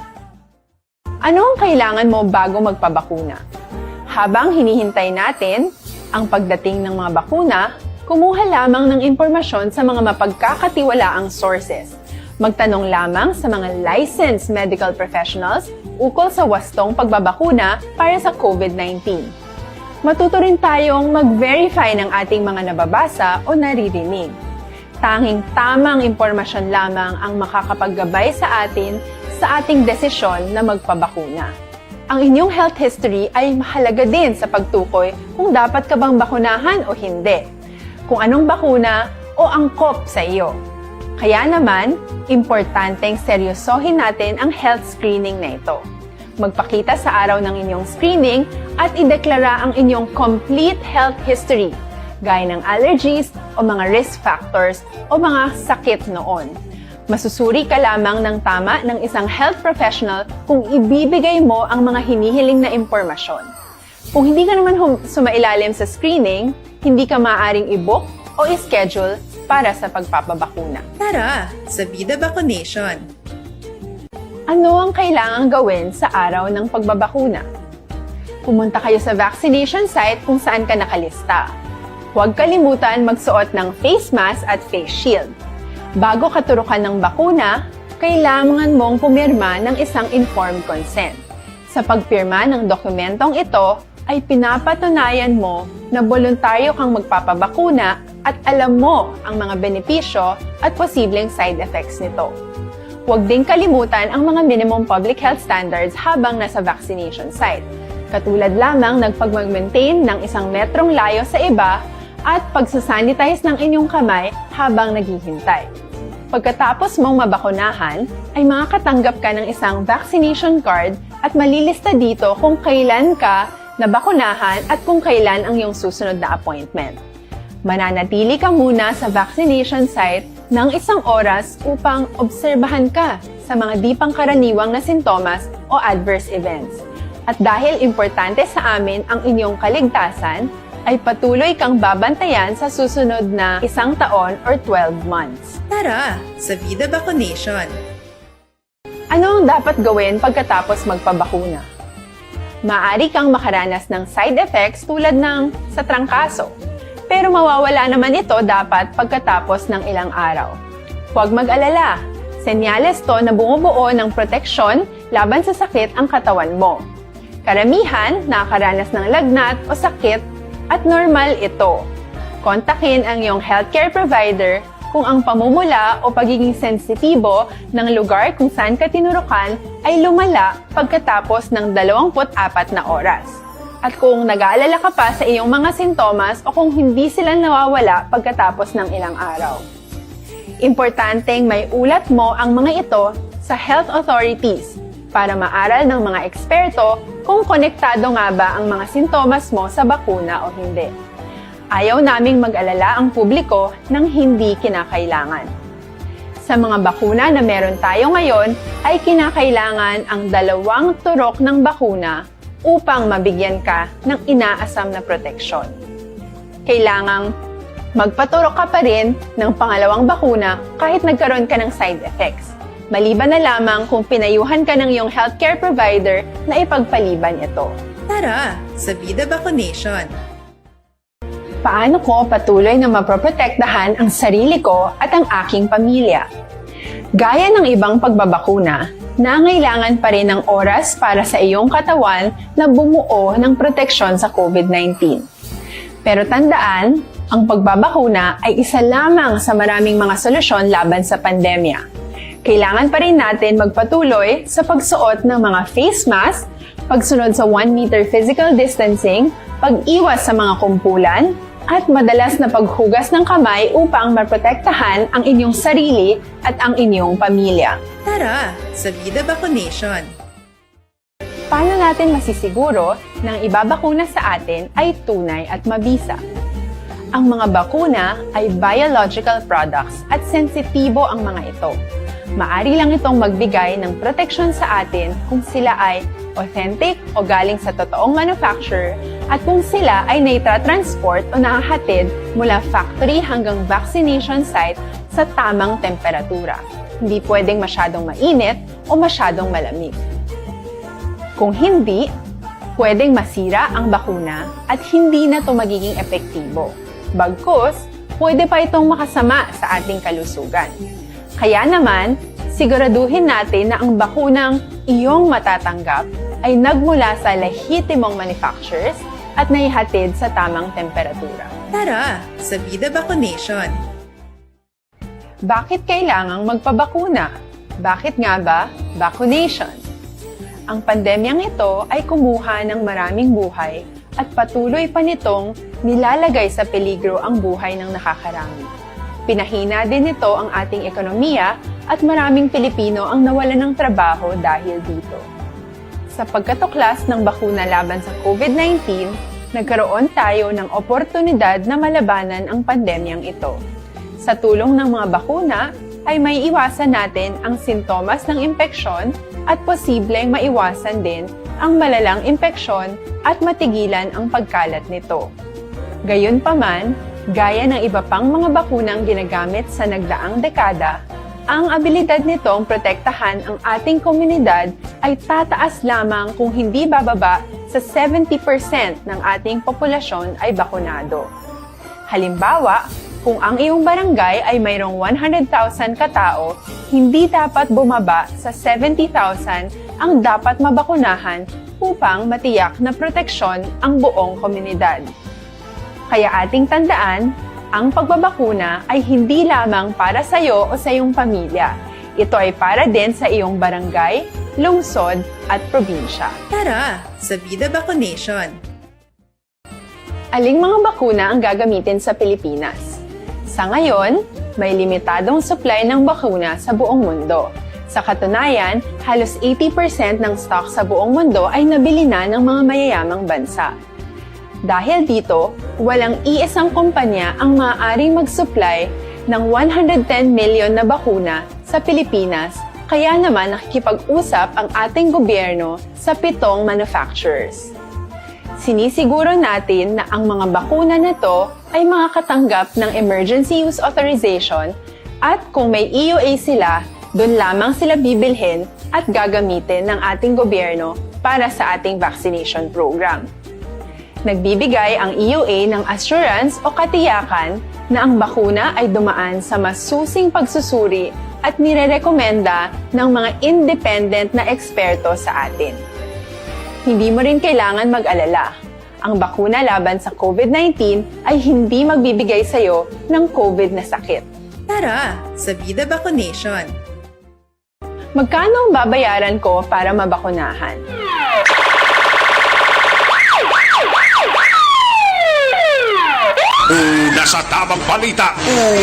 Ano ang kailangan mo bago magpabakuna? Habang hinihintay natin ang pagdating ng mga bakuna, kumuha lamang ng impormasyon sa mga mapagkakatiwalaang sources. Magtanong lamang sa mga licensed medical professionals ukol sa wastong pagbabakuna para sa COVID nineteen. Matuto rin tayong mag-verify ng ating mga nababasa o naririnig. Tanging tamang impormasyon lamang ang makakapaggabay sa atin sa ating desisyon na magpabakuna. Ang inyong health history ay mahalaga din sa pagtukoy kung dapat ka bang bakunahan o hindi, kung anong bakuna o angkop sa iyo. Kaya naman, importanteng seryosohin natin ang health screening na ito. Magpakita sa araw ng inyong screening at ideklara ang inyong complete health history, gaya ng allergies o mga risk factors o mga sakit noon. Masusuri ka lamang ng tama ng isang health professional kung ibibigay mo ang mga hinihiling na impormasyon. Kung hindi ka naman hum- sumailalim sa screening, hindi ka maaaring i-book o i-schedule para sa pagpapabakuna. Tara, sa Vida Vaccination! Ano ang kailangang gawin sa araw ng pagbabakuna? Pumunta kayo sa vaccination site kung saan ka nakalista. Huwag kalimutan magsuot ng face mask at face shield. Bago ka turukan ng bakuna, kailangan mong pumirma ng isang informed consent. Sa pagpirma ng dokumentong ito, ay pinapatunayan mo na boluntaryo kang magpapabakuna at alam mo ang mga benepisyo at posibleng side effects nito. Huwag ding kalimutan ang mga minimum public health standards habang nasa vaccination site, katulad lamang ng pagmag-maintain ng isang metrong layo sa iba at pagsasanitize ng inyong kamay habang naghihintay. Pagkatapos mong mabakunahan, ay makakatanggap ka ng isang vaccination card at malilista dito kung kailan ka nabakunahan at kung kailan ang iyong susunod na appointment. Mananatili ka muna sa vaccination site ng isang oras upang obserbahan ka sa mga di pangkaraniwang na sintomas o adverse events. At dahil importante sa amin ang inyong kaligtasan, ay patuloy kang babantayan sa susunod na isang taon or twelve months. Tara sa Vida Vacunation! Ano ang dapat gawin pagkatapos magpabakuna? Maaari kang makaranas ng side effects tulad ng sa trangkaso, pero mawawala naman ito dapat pagkatapos ng ilang araw. Huwag mag-alala, senyales to na bumubuo ng proteksyon laban sa sakit ang katawan mo. Karamihan nakakaranas ng lagnat o sakit at normal ito. Kontakin ang iyong healthcare provider kung ang pamumula o pagiging sensitibo ng lugar kung saan ka tinurukan ay lumala pagkatapos ng dalawampu't apat na oras. At kung nag-aalala ka pa sa iyong mga sintomas o kung hindi sila nawawala pagkatapos ng ilang araw. Importanteng may ulat mo ang mga ito sa health authorities para maaral ng mga eksperto kung konektado nga ba ang mga sintomas mo sa bakuna o hindi. Ayaw naming mag-alala ang publiko ng hindi kinakailangan. Sa mga bakuna na meron tayo ngayon, ay kinakailangan ang dalawang turok ng bakuna upang mabigyan ka ng inaasam na proteksyon. Kailangang magpaturok ka pa rin ng pangalawang bakuna kahit nagkaroon ka ng side effects, maliban na lamang kung pinayuhan ka ng iyong healthcare provider na ipagpaliban ito. Tara sa Vida Vacunation! Paano ko patuloy na mapoprotektahan ang sarili ko at ang aking pamilya? Gaya ng ibang pagbabakuna, nangailangan pa rin ng oras para sa iyong katawan na bumuo ng proteksyon sa COVID nineteen. Pero tandaan, ang pagbabakuna ay isa lamang sa maraming mga solusyon laban sa pandemya. Kailangan pa rin natin magpatuloy sa pagsuot ng mga face mask, pagsunod sa one meter physical distancing, pag-iwas sa mga kumpulan, at madalas na paghugas ng kamay upang maprotektahan ang inyong sarili at ang inyong pamilya. Tara sa Vida Vacunation! Paano natin masisiguro na ang ibabakuna sa atin ay tunay at mabisa? Ang mga bakuna ay biological products at sensitibo ang mga ito. Maari lang itong magbigay ng proteksyon sa atin kung sila ay authentic o galing sa totoong manufacturer at kung sila ay naitra-transport o nahahatid mula factory hanggang vaccination site sa tamang temperatura. Hindi pwedeng masyadong mainit o masyadong malamig. Kung hindi, pwedeng masira ang bakuna at hindi na ito magiging epektibo. Bagkus, pwede pa itong makasama sa ating kalusugan. Kaya naman, siguraduhin natin na ang bakunang iyong matatanggap ay nagmula sa lehitimong manufacturers at naihatid sa tamang temperatura. Tara sa Vida Vacunation! Bakit kailangang magpabakuna? Bakit nga ba vacunation? Ang pandemyang ito ay kumuha ng maraming buhay at patuloy pa nitong nilalagay sa peligro ang buhay ng nakakarami. Pinahina din nito ang ating ekonomiya at maraming Pilipino ang nawalan ng trabaho dahil dito. Sa pagkatuklas ng bakuna laban sa COVID nineteen, nagkaroon tayo ng oportunidad na malabanan ang pandemyang ito. Sa tulong ng mga bakuna, ay maiiwasan natin ang sintomas ng impeksyon at posibleng maiwasan din ang malalang impeksyon at matigilan ang pagkalat nito. Gayunpaman, gaya ng iba pang mga bakunang ginagamit sa nagdaang dekada, ang abilidad nitong protektahan ang ating komunidad ay tataas lamang kung hindi bababa sa seventy percent ng ating populasyon ay bakunado. Halimbawa, kung ang iyong barangay ay mayroong one hundred thousand katao, hindi dapat bumaba sa seventy thousand ang dapat mabakunahan upang matiyak na proteksyon ang buong komunidad. Kaya ating tandaan, ang pagbabakuna ay hindi lamang para sa iyo o sa iyong pamilya. Ito ay para din sa iyong barangay, lungsod, at probinsya. Tara sa Vida Vacunation! Aling mga bakuna ang gagamitin sa Pilipinas? Sa ngayon, may limitadong supply ng bakuna sa buong mundo. Sa katunayan, halos eighty percent ng stock sa buong mundo ay nabili na ng mga mayayamang bansa. Dahil dito, walang iisang kumpanya ang maaaring mag-supply ng one hundred ten million na bakuna sa Pilipinas Kaya naman nakikipag-usap ang ating gobyerno sa pitong manufacturers. Sinisiguro natin na ang mga bakuna na to ay makakatanggap ng emergency use authorization at kung may E U A sila, doon lamang sila bibilhin at gagamitin ng ating gobyerno para sa ating vaccination program. Nagbibigay ang E U A ng assurance o katiyakan na ang bakuna ay dumaan sa masusing pagsusuri at nirerekomenda ng mga independent na eksperto sa atin. Hindi mo rin kailangan mag-alala. Ang bakuna laban sa COVID nineteen ay hindi magbibigay sa iyo ng COVID na sakit. Tara, sa Vida Vaccination! Magkano ang babayaran ko para mabakunahan? Una sa tamang balita,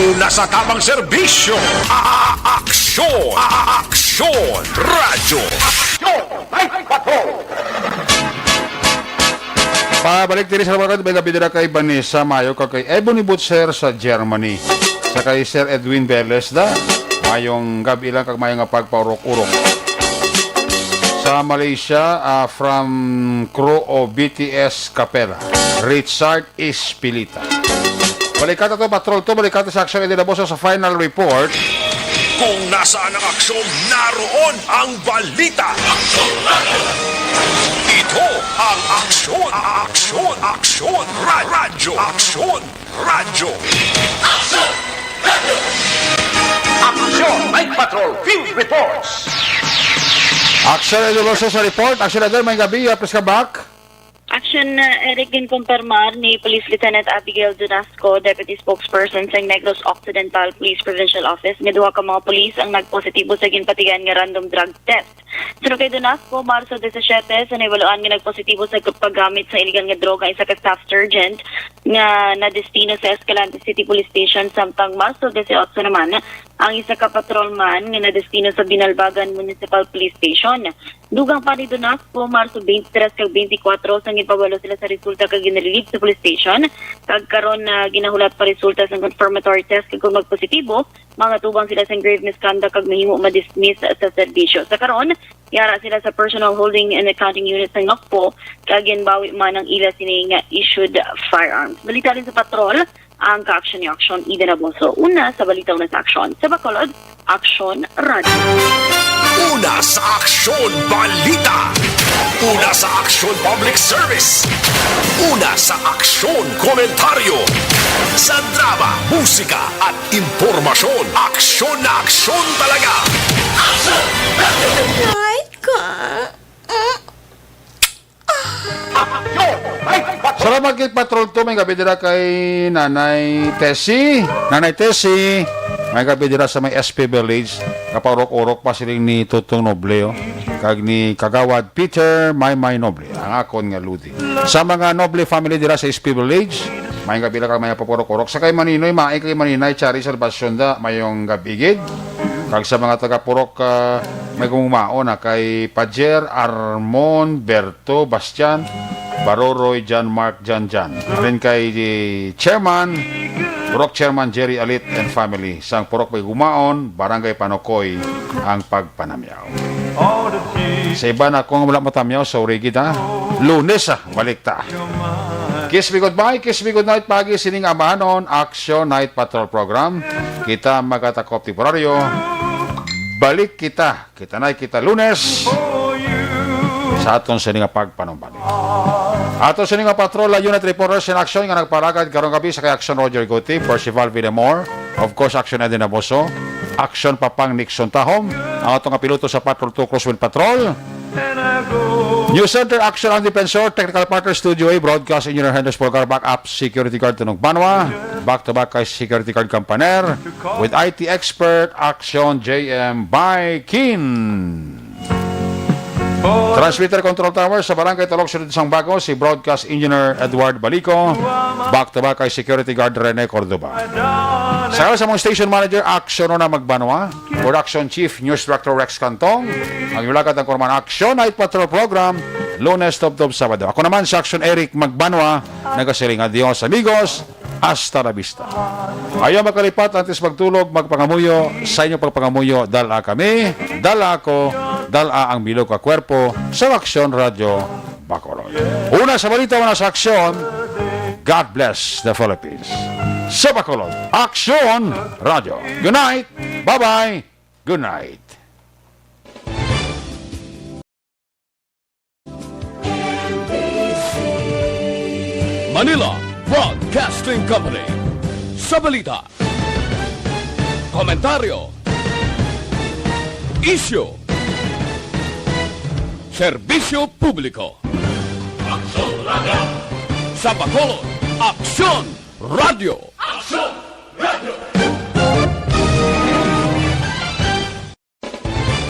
una sa tamang serbisyo. A-, aksyon, a-, aksyon, radyo. Aksyon, Night Patrol. Pabalik diri sa Labakan, may gabi dira kay Vanessa Mayo kag kay Ebony Butcher sa Germany. Sa kay Sir Edwin Veles da, mayong gabi lang kag mayong nga pagpaurok-urok. Sa Malaysia, ah, from crew o B T S Capella, Richard Espilita. Balikan to, Patrol to, balikan sa aksyon, hindi na sa final report. Kung nasaan ang aksyon, naroon ang balita. Ito ang aksyon, aksyon, aksyon, ra- radyo, aksyon, radyo. Aksyon, Night Patrol, Field Reports. Aksyon, Idol Oso sa report. Aksyon, Idol, may gabi, uh, please come back. Action, uh, Eric, ginkumpirmar ni Police Lieutenant Abigail Dunasco, Deputy Spokesperson sa Negros Occidental Police Provincial Office, nga duha ka mga pulis ang nagpositibo sa ginpatigan nga random drug test. Suno kay Dunasco, Marso disisiete, sa nahibaluan nga nagpositibo sa paggamit sa iligal nga droga ang isa ka staff sergeant nga nadestino sa Escalante City Police Station, samtang Marso dieciocho naman ang isa ka patrolman nga nadestino sa Binalbagan Municipal Police Station. Dugang pa ni Dunasco, Marso twenty-three kag twenty-four, sa ginpabalo sila sa resulta kag ginrelieve sa police station, kag karon na ginahulat pa resulta sa confirmatory test, kag kung magpositibo, mangatubang sila sa grave misconduct kag mahimo ma-dismiss sa serbisyo. Sa karon, yara sila sa Personal Holding and Accounting Unit sa NOCPO, kag ginbawi man ang ila sini nga issued firearms. Balita din sa patrol, ang kaaksyon ni Aksyon Ida Naboso. Una sa balita, una sa aksyon. Sa Bacolod, Aksyon Radyo. Una sa aksyon, balita. Una sa aksyon, public service. Una sa aksyon, komentaryo. Sa drama, musika, at impormasyon, aksyon na aksyon talaga. Ay, ka. Salamat kay Patrol two, may gabi dira kay Nanay Tessie. Nanay Tessie, may gabi dira sa may S P Village. Kapaurok-urok pa siling ni Tutong Noble, oh. Kag ni Kagawad Peter Maymay Noble, ang akon nga ludi. Sa mga Noble family dira sa S P Village, may gabi dira kag may paurok-urok. Sa kay Maninoy, may kay Maninay, Chari Salvacion da, mayong gabi gid. Kag sa mga taga Purok, ah, may gumumaon na kay Pajer Armon Ber- To Bastian, Baroroy, John Mark, John John. Then kay, eh, Chairman, Purok Chairman Jerry Alit and family, sang Purok May Gumaon, Barangay Panokoy, ang pagpanamyaw. Sa iba na kung wala mo tamyaw, sorry gid, ha. Lunes, ah, balik ta. Kiss me goodbye, kiss me good night, pagi sining amahanon, Action Night Patrol Program. Kita magatakop temporaryo. Balik kita. Kita na kita Lunes sa aton sini nga pagpanumbalik. Aton sini nga patrol, unit reporters in action nga nagparagad karong gabi sa kay Action Roger Guti, Percival Villamor, of course, Action Eddie Naboso, Action Papang Nixon Tahom, ang ato nga piloto sa Patrol two Crosswind Patrol. News Center Action ang Defensor, Technical Partner Studio A, Broadcast Engineer Henry Spolgar, Backup Security Guard Tunog Banwa, back to back kay Security Guard Kampaner, with I T Expert Action J M by Kin. Transmitter Control Tower sa Barangay Talok, Siyudad sang Bago, si Broadcast Engineer Edward Balico, back to back kay Security Guard Rene Cordoba. Sa sa mga station manager, Action Rona Magbanwa, Production Chief, News Director Rex Cantong, ang Yulagat ng Kurman Action Night Patrol Program, Lunes, Tubtob, Sabado. Ako naman si Action Eric Magbanwa, nagasiling, adios, amigos. Hasta la vista. Ayaw makalipat, antes magtulog, magpangamuyo. Sa inyo pagpangamuyo, dala kami, dala ako, dala ang bilo ka kwerpo sa Aksyon Radyo Bacolod. Una sa balita, una sa aksyon. God bless the Philippines. Sa Bacolod, Aksyon Radyo. Good night. Bye-bye. Good night. Manila Broadcasting Company. Sa balita, komentaryo, isyu, serbisyo publiko. Aksyon Radio. Sa Bacolod, Aksyon Radio. Aksyon Radio.